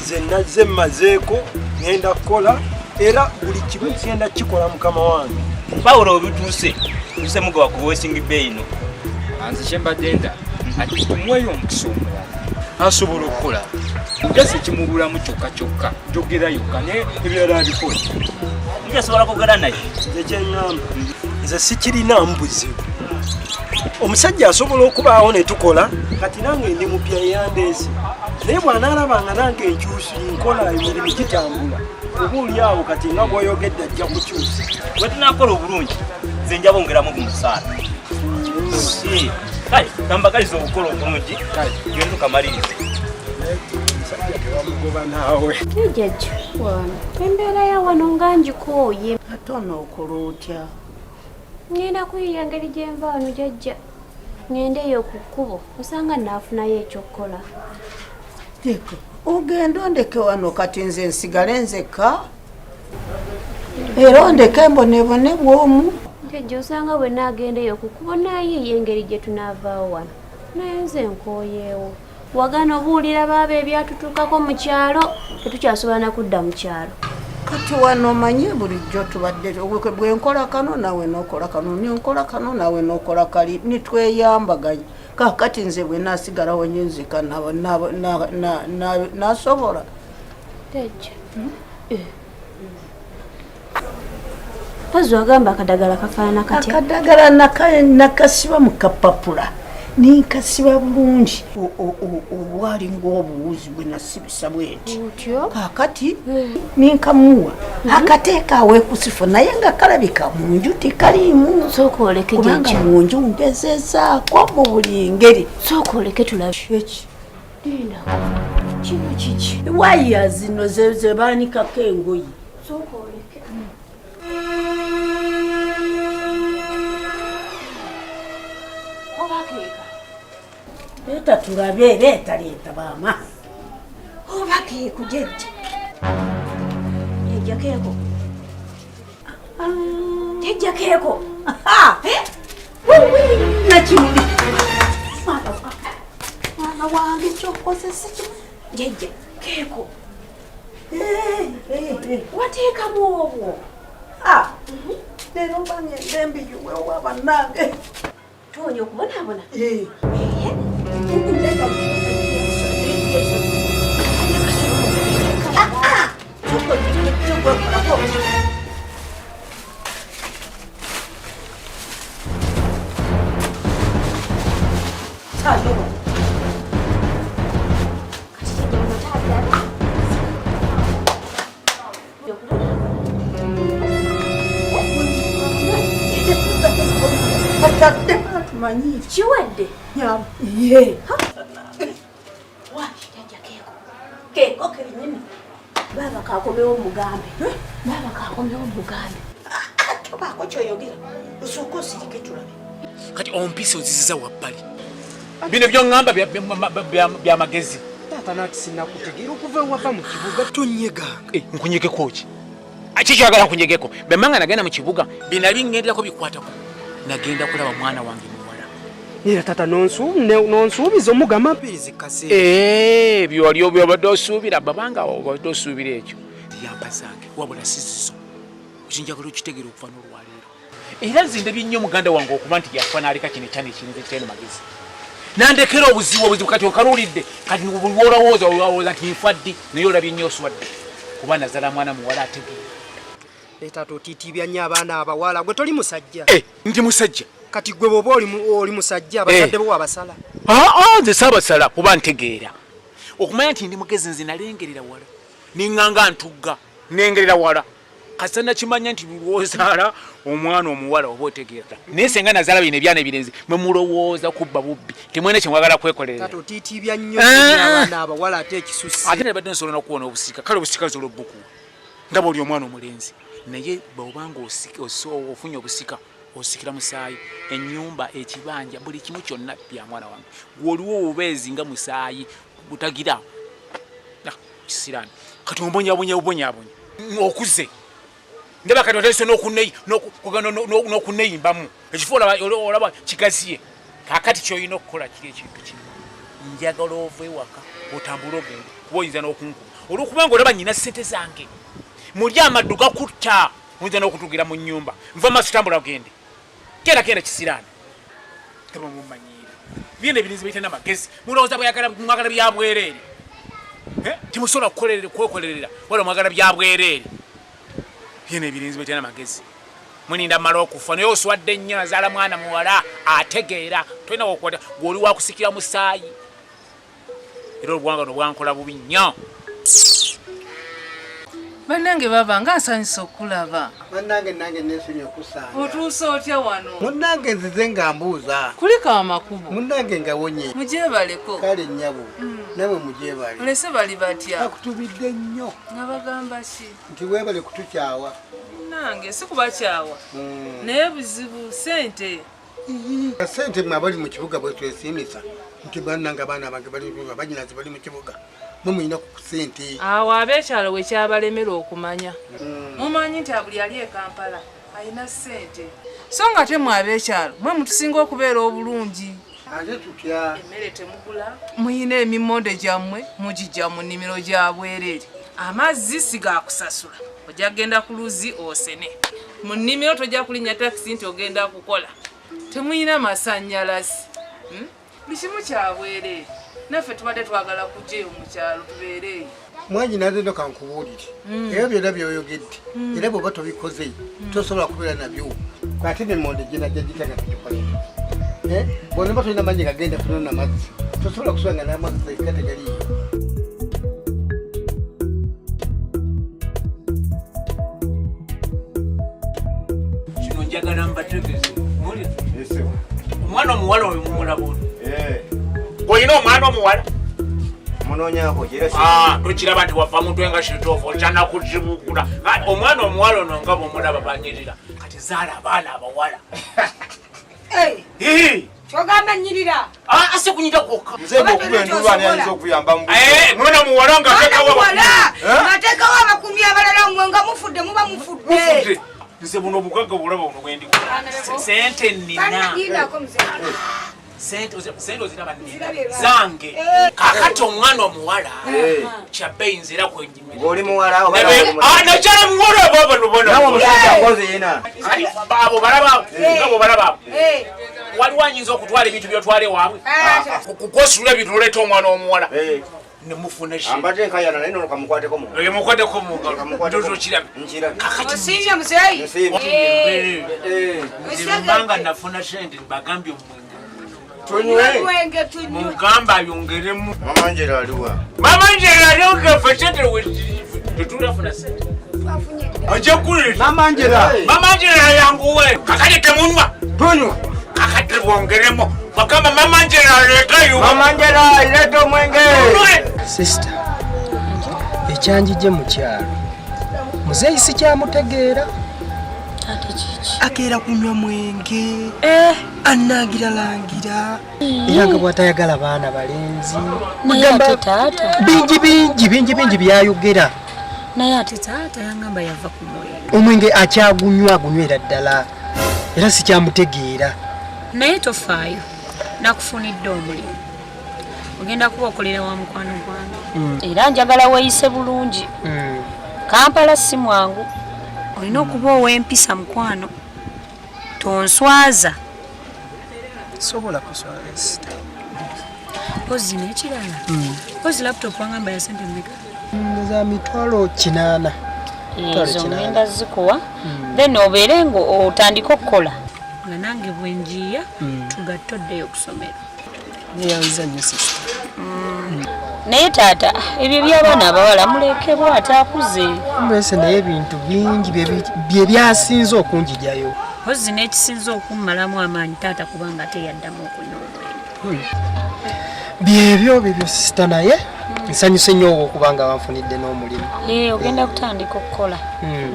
nze nazze mmazeeko ŋŋenda kukola era buli kimu kigenda kukikola mukama wange. Pawulo webituuse tuse mugoba ku voicing bay ino. Nze kyembadde nda ati tumuweeyo omukisa omulala asobola okukola jasi kimubulamu kyokka kyokka njogera yokka naye ebirala abikola. Njasobola kwogera naye. Nze kyeŋŋamba, nze sikirinaamu buzibu, omusajja asobola okubaawo ne tukola. Kati nange ndi mupya eyandeese, naye bw'anaalaba nga nange nkyusi nkola emirimu gitambula, oba oli awo kati nga bw'oyogedde ajja kukyusa. Bwe tunaakola obulungi nze nja bongeramu ku musaala. Kale kambagaliza okukola obulungi genda tukamalirize. Omusajja tebamugoba naawe. Jjajja, embeera ya wano nga ngikooye. Ate onookola otya? Ngenda kuyiiya ngeri gye nva wano jjajja. Ngende eyo ku kkubo osanga naafunayo ekyokukola. Leka ogende ondeke wano kati nze nsigale nzekka era ondeke mbonebone bw'omu. Jjajja osanga bwe naagenda eyo ku kkubo naayiiya engeri gye tunaavaawo wano. Naye nze nkooyeewo. Wagaana obuwulira baaba ebyatutuukako mu kyalo, tetukyasobola na kudda mu kyalo. Kati wano omanyi bulijjo tubadde bwe nkola kano naawe n'okola kano, nenkola kano naawe n'okola kali, nitweyambaganya. Kaakati nze bwe naasigalawo nnyo nzeka nasobola. Jjajja. Mpozi wagamba akadagala kafaanana katya? Akadagala nakasiba mu kapapula ninkasiba bulungi obwali ng'obuwuzi bwe nasibisa bwenti. Kaakati ninkamuwa akateeka aweekusifu naye nga kalabika mu nju tekaliimu. Sooka oleke kubanga jjajja. Mu nju ngezezaako mu buli ngeri. Sooka oleke tulabe. Eki? Linda. Kino kiki? Waya zino ze baanikako engoye. Sooka oleke. Oba keeka. Leeta tulabe, leeta leeta maama. Oba keeko jjajja. Jjajja keeko. Jjajja keeko. Nakimuli. Mwana wange ky'okozesa kino. Jjajja keeko. Wateekamu obwo. Leero bangende mbiyiwe wa bannange. Tuwonye okubonaabona. Tumanyi kiwedde. Ye. Waki jjajja keeko. Keeko kennyini. Baaba kakomewo mugambe. Baaba kakomewo mugambe. Tobaako kyoyogera. Osooka osirike tulabe. Kati ompisa oziziza wabbali. Bino by'oŋŋamba bya magezi. Taata nati sinnakutegeera okuva ewava mu kibuga tonyeganga. Nkunyegeko ki? Kikyagala nkunyegeko. Bwe mmanga nagenda mu kibuga bino bingenderako bikwatako. Nagenda kulaba mwana wange muwala. Era taata nonsuubiza omugamba mpirizi kaseera. Byoli byobadde osuubira babanga obadde osuubira ekyo. Yampa zange wabula si zizo. Ekinjagala okitegeera okuva n'olwaleero. Era nze ndabye nnyo muganda wange okuba nti yafa n'aleka kino ekyana ekirinze kitali magezi. Nandekera obuzibu obuzibu kati okaluulidde kati buli lw'olowooza olowooza nti nfa ddi naye olabye nnyo oswadde kuba nazala mwana muwala ategeera. Taata otiitiibya nnyo abaana abawala gwe toli musajja. Ndi musajja. Kati gwe bw'oba oli musajja abazadde bo wabasala. Nze saabasala kuba ntegeera. Okumanya nti ndi mugezi nze nalengerera wala. Ninganga ntugga nengerera wala. Kasita nakimanya nti lwozaala omwana omuwala oba otegeera. Naye senga nazaala bino ebyana ebirenzi mwe mulowooza kubba bubbi temwena kye mwagala kwekolerera. Taata otiitiibya nnyo abaana abawala ate ekisusse. Ate nabadde nsobola n'okuwona obusika kale obusika nsobola obukuwa nga bw'oli omwana omulenzi naye bw'obanga ofunye obusika osikira musaayi ennyumba ekibanja buli kimu kyonna bya mwana wange. Gwe oliwo obubeezi nga musaayi butagira kisirani kati ombonyabonya obonyabonya okuze ndaba kati otandise n'okuneyimbamu ekifo olaba kigaziye kakati kyolina okukola kiri ekintu kino njagala ova ewaka otambule ogende kuba oyinza n'okunkuba olwokubanga olaba nyina sente zange muli amaddu gakutta oyinza n'okutugira mu nyumba nva maaso tambula ogende genda genda kisiraani tebamumanyiira byena ebirinzi bitena magezi mulowooza bweyagala mwagala bya bwereere eh? Temusobola kwekolerera wala mwagala bya bwereere byena ebirinzi bitena magezi mulinda mala okufa naye oswadde nnyo nazaala mwana muwala ategeera tolina wokwata gwoli wakusikira musaayi era obwanga no bwankola bubi nnyo. Bannange baba nga nsanyusa okukulaba. Bannange nange nesimye okusanga. Otuuse otya wano? Munnange nzize nga mbuuza. Kuliko amakubo. Munnange nga wonye. Mujebaleko. Kale nnyabo. Namwe mujebale. Olese bali batya? Bakutubidde nnyo. Nga bagamba ki? Nti weebale kutukyawa. Munnange si kubakyawa. Naye buzibu ssente. Sente mwe abali mu kibuga bwe twesiimisa nti bannange abaana bange bali banyinazi bali mu kibuga mwe mulina ku sente. Awo ab'ekyalo we kyabalemera okumanya. Mumanyi nti buli ali e Kampala alina ssente. So nga ate mwe ab'ekyalo mwe mutusinga okubeera obulungi. Ate tutya? Emmere temugula. Muyina emimmonde gyammwe mugijja mu nnimiro gya bwereere. Amazzi si ga kusasula. Ojja kugenda ku luzzi osene. Mu nnimiro tojja kulinnya takisi nti ogenda kukola. Temuyina masannyalaze. Buli kimu kya bwereere. Naffe tubadde twagala kujja eyo mu kyalo tubeere eyo. Mwannyinaze nno kankubuulire. Ebyo byonna by'oyogedde era bw'oba tobikoze tosobola kubeera nabyo. Ate n'emmonde ginajja gitya nga tugikolera? Bw'onoba tolina maanyi gagenda kunona mazzi tosobola kusula nga n'amazzi ga tegaliiyo. Kino njagala mbategeeze. Muwulira? Omwana omuwala oyo mumulaba ono. Olina omwana omuwala? Tokiraba nti wava mutwe nga kitoofu okyana kuzibukula. Omwana omuwala ono nga bwomulaba banyirira. Kati zaala abaana abawala. Kyogamba nyirira. Asi kunyira kwokka. Nze okuba endulu ani ayinza okuyamba mu mwana muwala nga ateekawo abakuumi abalala mmwe nga mufudde muba mufudde. Nze buno obugagga obulaba buno bwendi sente nnina. Sente oziraba nnina zange. Kakati omwana omuwala kyabbeeyi nze era kwenjimira. Ng'oli muwala oba nakyala muwala abo bano bona. Nawe omusajja akoze yena. Kati abo balaba nga bw'obalaba abo. Waliwo anyinza okutwala ebintu by'otwala ewaabwe. Kukwesula ebintu oleeta omwana omuwala. Ne mufuna shi. Ambadde nkayana naye nono kamukwateko mu ngalo. Mukwateko mu ngalo. Ndozo okirabe. Nkirabe. Kakati Osiimye muzeeyi? Nze mbanga nafuna sente mbagambye omwenge. Tunywe. Mwenge tunywe. Mugamba ayongeremu. Mama Njera aliwa? Mama Njera aliwa ffe sente tetulafuna sente. Ajja kuleeta. Mama Njera. Mama Njera yanguwe. Kakati temunywa. Tunywa. Kakati bwongeremu. Bagamba Mama Njera aleetayo. Mama Njera leeta omwenge. Sister, ekyanjije mu kyalo muzeeyi sikyamutegeera. Akeera kunywa mwenge anangira langira era nga bw'atayagala baana balenzi. Naye ate taata. Bingi bingi bingi bingi byayogera. Naye ate taata yangamba yava ku mwenge. Omwenge akyagunywa agunywera ddala era sikyamutegeera. Naye tofaayo, nakufunidde omulimu. Ogenda kuba okolera wa mukwano gwange. Era njagala weeyise bulungi. Kampala si mwangu. Olina okuba ow'empisa mukwano. Tonswaza. Sobola kuswaza sister. Mpozi n'ekirala. Mpozi laptop wangamba ya sente mmeka? Za mitwalo 8. Ezo ngenda zikuwa. Then obeere nga otandike okukola. Nga nange bwe njiya tugatte oddeyo ku ssomero. Neyanza nnyo sister. Naye taata ebyo by'abaana abawala mulekebwa ate akuze. Mbese naye ebintu bingi bye byasinze okunjijayo. Mpozi n'ekisinze okummalamu amaanyi taata kubanga ate yaddamu okunywa omwenge. Byebyo byebyo sister naye nsanyuse nnyo okubanga banfunidde n'omulimu. Ogenda kutandika okukola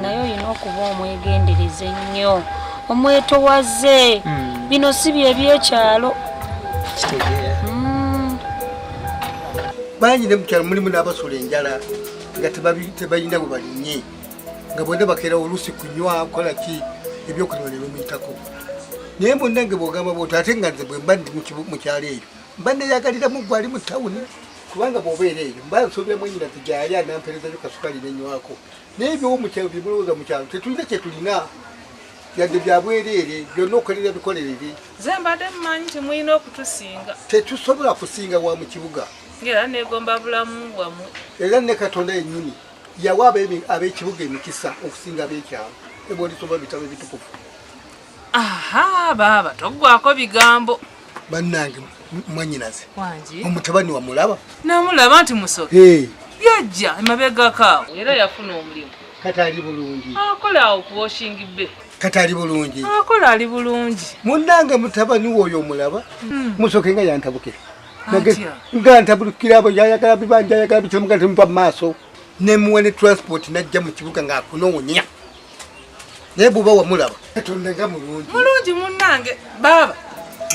naye olina okuba omwegendereza ennyo omwetowaze. Bino si bye by'ekyalo. Kitegeera. Bangi ne mukyalo mulimu n'abasula enjala nga tebalina bwe balinye, nga bonna bakeera oluusi kunywa kukola ki ebyokulima ne bimuyitako. Naye munnange bw'ogamba bw'otyo, ate nga nze bwe mba ndi mu kyalo eyo mba neyagaliramu gwe ali mu tawuni, kubanga bw'obeera eyo mba nsuubira mwannyinaze gy'ali anampeerezayo kasukali nenywako. Naye ebyowo mu kyalo bye mulowooza mu kyalo tetulina kye tulina yadde bya bwereere, byonna okolera bikolerere. Nze mbadde mmanyi nti mulina okutusinga. Tetusobola kusinga wa mu kibuga. Ng'era neegomba bulamu bwammwe. Era ne Katonda yennyini yawa ab'ekibuga emikisa okusinga ab'ekyalo. Ne bw'olisoma ebitabo ebitukuvu. Aha, baaba toggwaako bigambo. Bannange mwannyinaze. Wangi. Omutabani wamulaba? Namulaba nti musoke. Hey. Yajja emabegako awo era yafuna omulimu. Kati ali bulungi. Akola awo ku washing bay. Kati ali bulungi. Akola ali bulungi. Munnange mutabani wo oyo omulaba? Musoke nga yantabukira. Nga ntabukira abo yayagala bibanja ayagala bityo temuva mu maaso. Nemuwa ne transport n'ajja mu kibuga ng'akunoonya. Naye bw'oba wamulaba Katonda nga mulungi. Mulungi munnange baaba.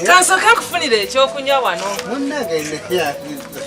Kansooke nkufunire ekyokunywa wano. Munnange neyaziza.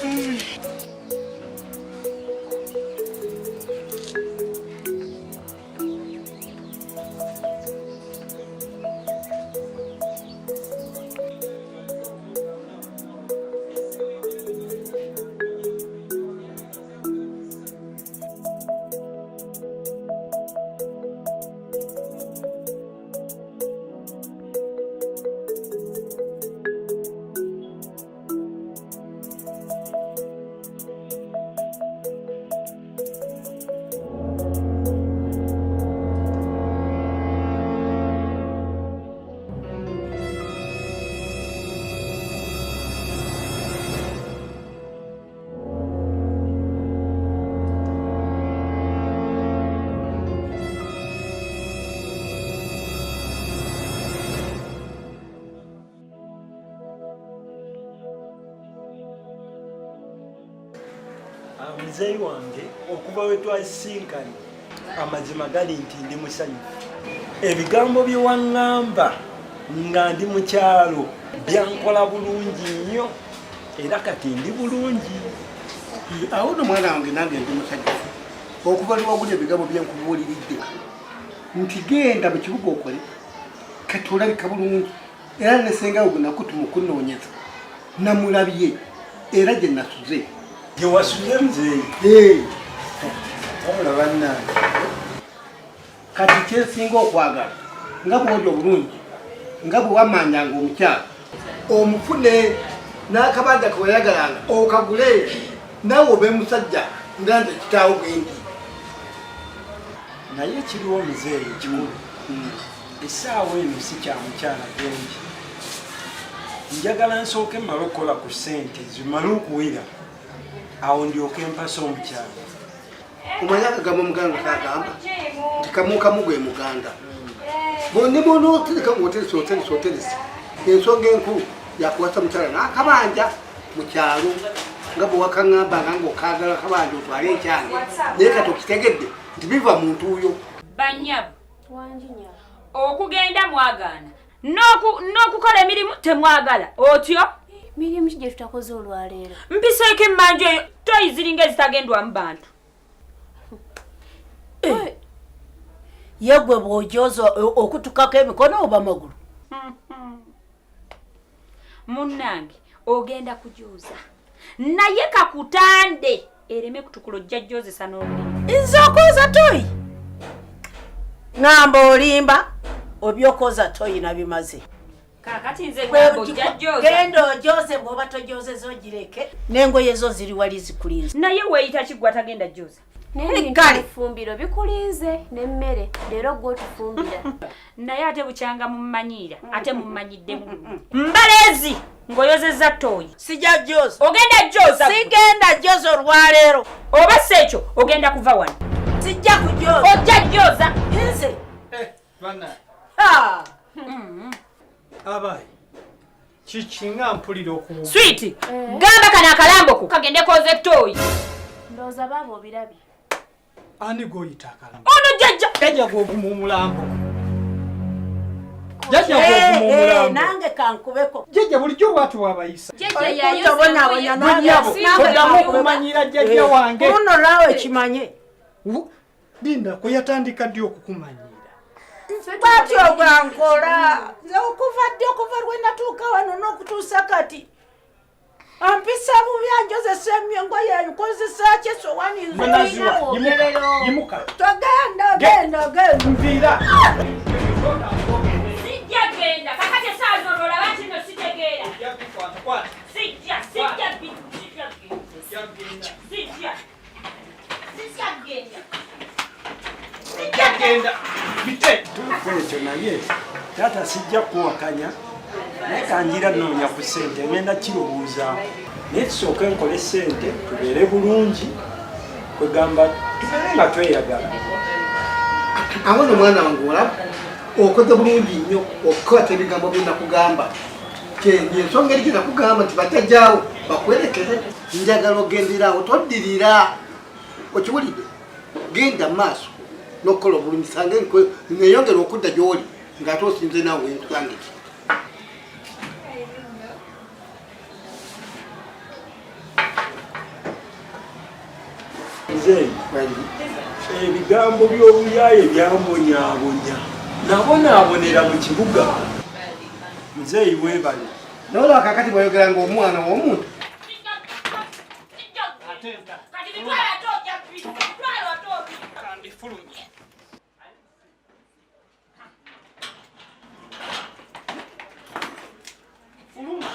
Muzeeyi wange okuva we twasisinkanye amazima gali nti ndi musanyufu. Ebigambo bye waŋŋamba nga ndi mu kyalo byankola bulungi nnyo era kati ndi bulungi. Awo nno mwana wange nange ndi musanyufu okuva lwe wagula ebigambo bye nkubuuliridde nti genda mu kibuga okole, kati olabika bulungi era ne ssenga wo gwe nakutuma okunoonyeza namulabye era gye nasuze. Gye wasuze muzeeyi? Wabula bannange. Kati kyensinga okwagala nga bw'oli obulungi nga bwe wamanyanga omukyala omufune n'akabanja ke wayagalanga okagule naawe obe musajja nga nze kitaawo bwendi. Naye kiriwo muzeeyi ekikulu essaawa eno si kya mukyala gwengi, njagala nsooke mmale okukola ku ssente zimale okuwera awo ndyoke mpase omukyala. Omanyi akagambo omuganda kagamba nti kamukamu gwe muganda bonna bona otereka ngaoterese oterese oterese ensonga enkulu yakuwasa mukyala n'akabanja mu kyalo nga bwe wakaŋambanga ng'okaagala kabanja otwale ekyange naye kati okitegedde nti biva mu ntuuyo. Bannyabo okugenda mwagaana n'okukola emirimu temwagala otyo. Mirimu ki gye tutakoze olwaleero? Mpiseeko emmanja eyo toyi ziringa ezitagendwamu bantu. Ye gwe bw'ojooza okutukako emikono oba magulu? Munnange ogenda kujuuza naye kakutande ereme kutukula ojja jozesa n'olulimi. Nze okwoza toyi ŋamba olimba obyokwoza toyi nabimaze. Kakati nze ŋamba ojja joza. Genda ojoze bw'oba tojozeza ogireke n'engoye zo ziri wali zikulinze. Naye weeyita kiggwa tagenda joza. N'ebintu bikulinze n'emmere leero gwe otufumbira. Naye ate bukyanga mummanyiira ate mummanyiddemu. Mbaleezi ng'oyozezza ttooyi. Sijja joza. Ogenda joza. Sigenda joza olwaleero. Oba si ekyo ogenda kuva wano. Sijja kujoza. Ojja joza. Nze. Abayi. Kiki nga mpulira okuwuga. Sweet, gamba kano akalambo ko kagende koze ttooyi. Ndowooza baaba obirabye. Ani gw'oyita akalambo? Ono jjajja. Jjajja gw'oguma omulambo. Jjajja gw'ovuma omulambo. Nange kankubeko. Jjajja bulijjo bw'atyo bw'abayisa. Jjajja yayoza Nnyabo, toddamu okumanyira jjajja wange. Kuno naawe kimanye. Linda, kwe yatandika ddi okukumanyiira? Bw'atyo bwankola. Nze okuva ddi, okuva lwe natuuka wano n'okutuusa kati. Ampisa bubi, anjozesa engoye, nkozesa ki esowani nze. Naziwa, yimuka, yimuka. Togenda, genda, genda. Nviira. Sijja genda. Kakati essaawa zino olaba nti nno sitegeera. Sijja, sijja, sijja genda. Sijja. Sijja genda. Sijja genda. Bite. Tuufu ekyo naye taata sijja kuwakanya naye kanjira nnoonya ku ssente ngenda kirowoozaako naye tusooke nkole ssente tubeere bulungi kwegamba tubeere nga tweyagala. Awo nno mwana wange olaba okoze bulungi nnyo okukwata ebigambo bye nakugamba. Ensonga eri gye nakugamba nti bajjajjaawo bakwerekere, njagala ogenderaawo toddirira. Okiwulidde? Genda mu maaso n'okukola obulungi sange neyongera okudda gy'oli ng'ate osinze naawe wenkusange ki. Nze ebigambo by'obuyaaye byambonyaabonya nabonaabonera mu kibuga. Muzeeyi weebale. Naye kakati bw'oyogera ng'omwana w'omuntu. Kati bitwale ate ojja bitwale ate obifulumye. Fuluma.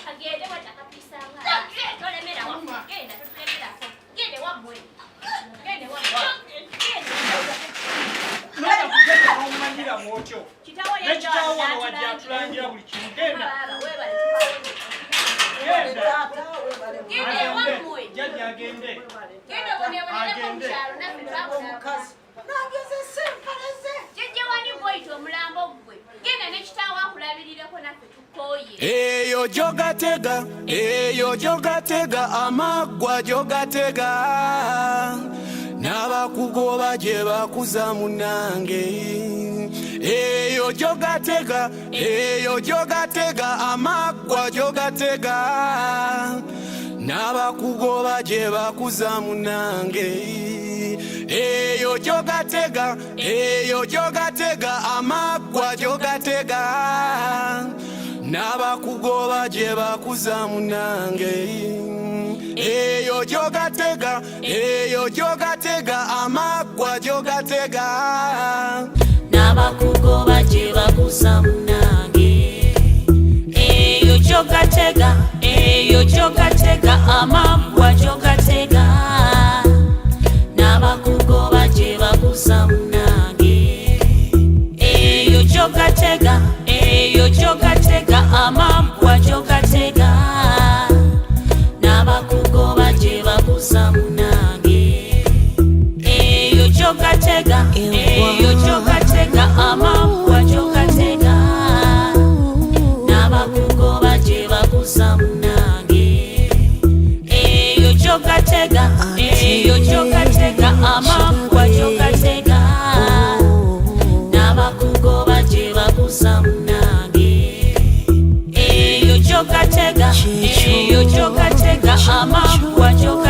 Kagende watakapisanga. Tolemera waffe. Genda totulemerako. Gende wammwe. Gende wammwe. Gende. Omanyira mwotyo. Kitaawo Ne kitaawo wano wajja atulangira buli kimu. Genda. Genda. Genda ewammwe. Jjajja agende. Genda oboneebonereko mu kyalo naffe twabona. Nangezesa empale ze. Jjajja wani gw'oyita omulambo gwe. Genda ne kitaawo akulabirireko naffe tukooye. Eyo jogatega, eyo jogatega, amaggwa jogatega. N'abakugoba gye bakuza munnange. Eyo jogatega, eyo jogatega, amaggwa jogatega. N'abakugoba gye bakuza munnange. Eyo jogatega, eyo jogatega, amaggwa jogatega. N'abakugoba gye bakuza munnange. Eyo jogatega, eyo jogatega, amaggwa jogatega. N'abakugoba gye bakuza munnange. Eyo jogatega, eyo jogatega, amaggwa jogatega. N'abakugoba gye bakuza munnange. Eyo jogatega, eyo jogatega, amaggwa jogatega. N'abakugoba gye bakuza munnange. Eyo jogatega, eyo jogatega, amaggwa jogatega. N'abakugoba gye bakuza munnange. Eyo jogatega, eyo jogatega, amaggwa jogatega. N'abakugoba gye bakuza munnange. Eyo jogatega, eyo jogatega, amaggwa jogatega.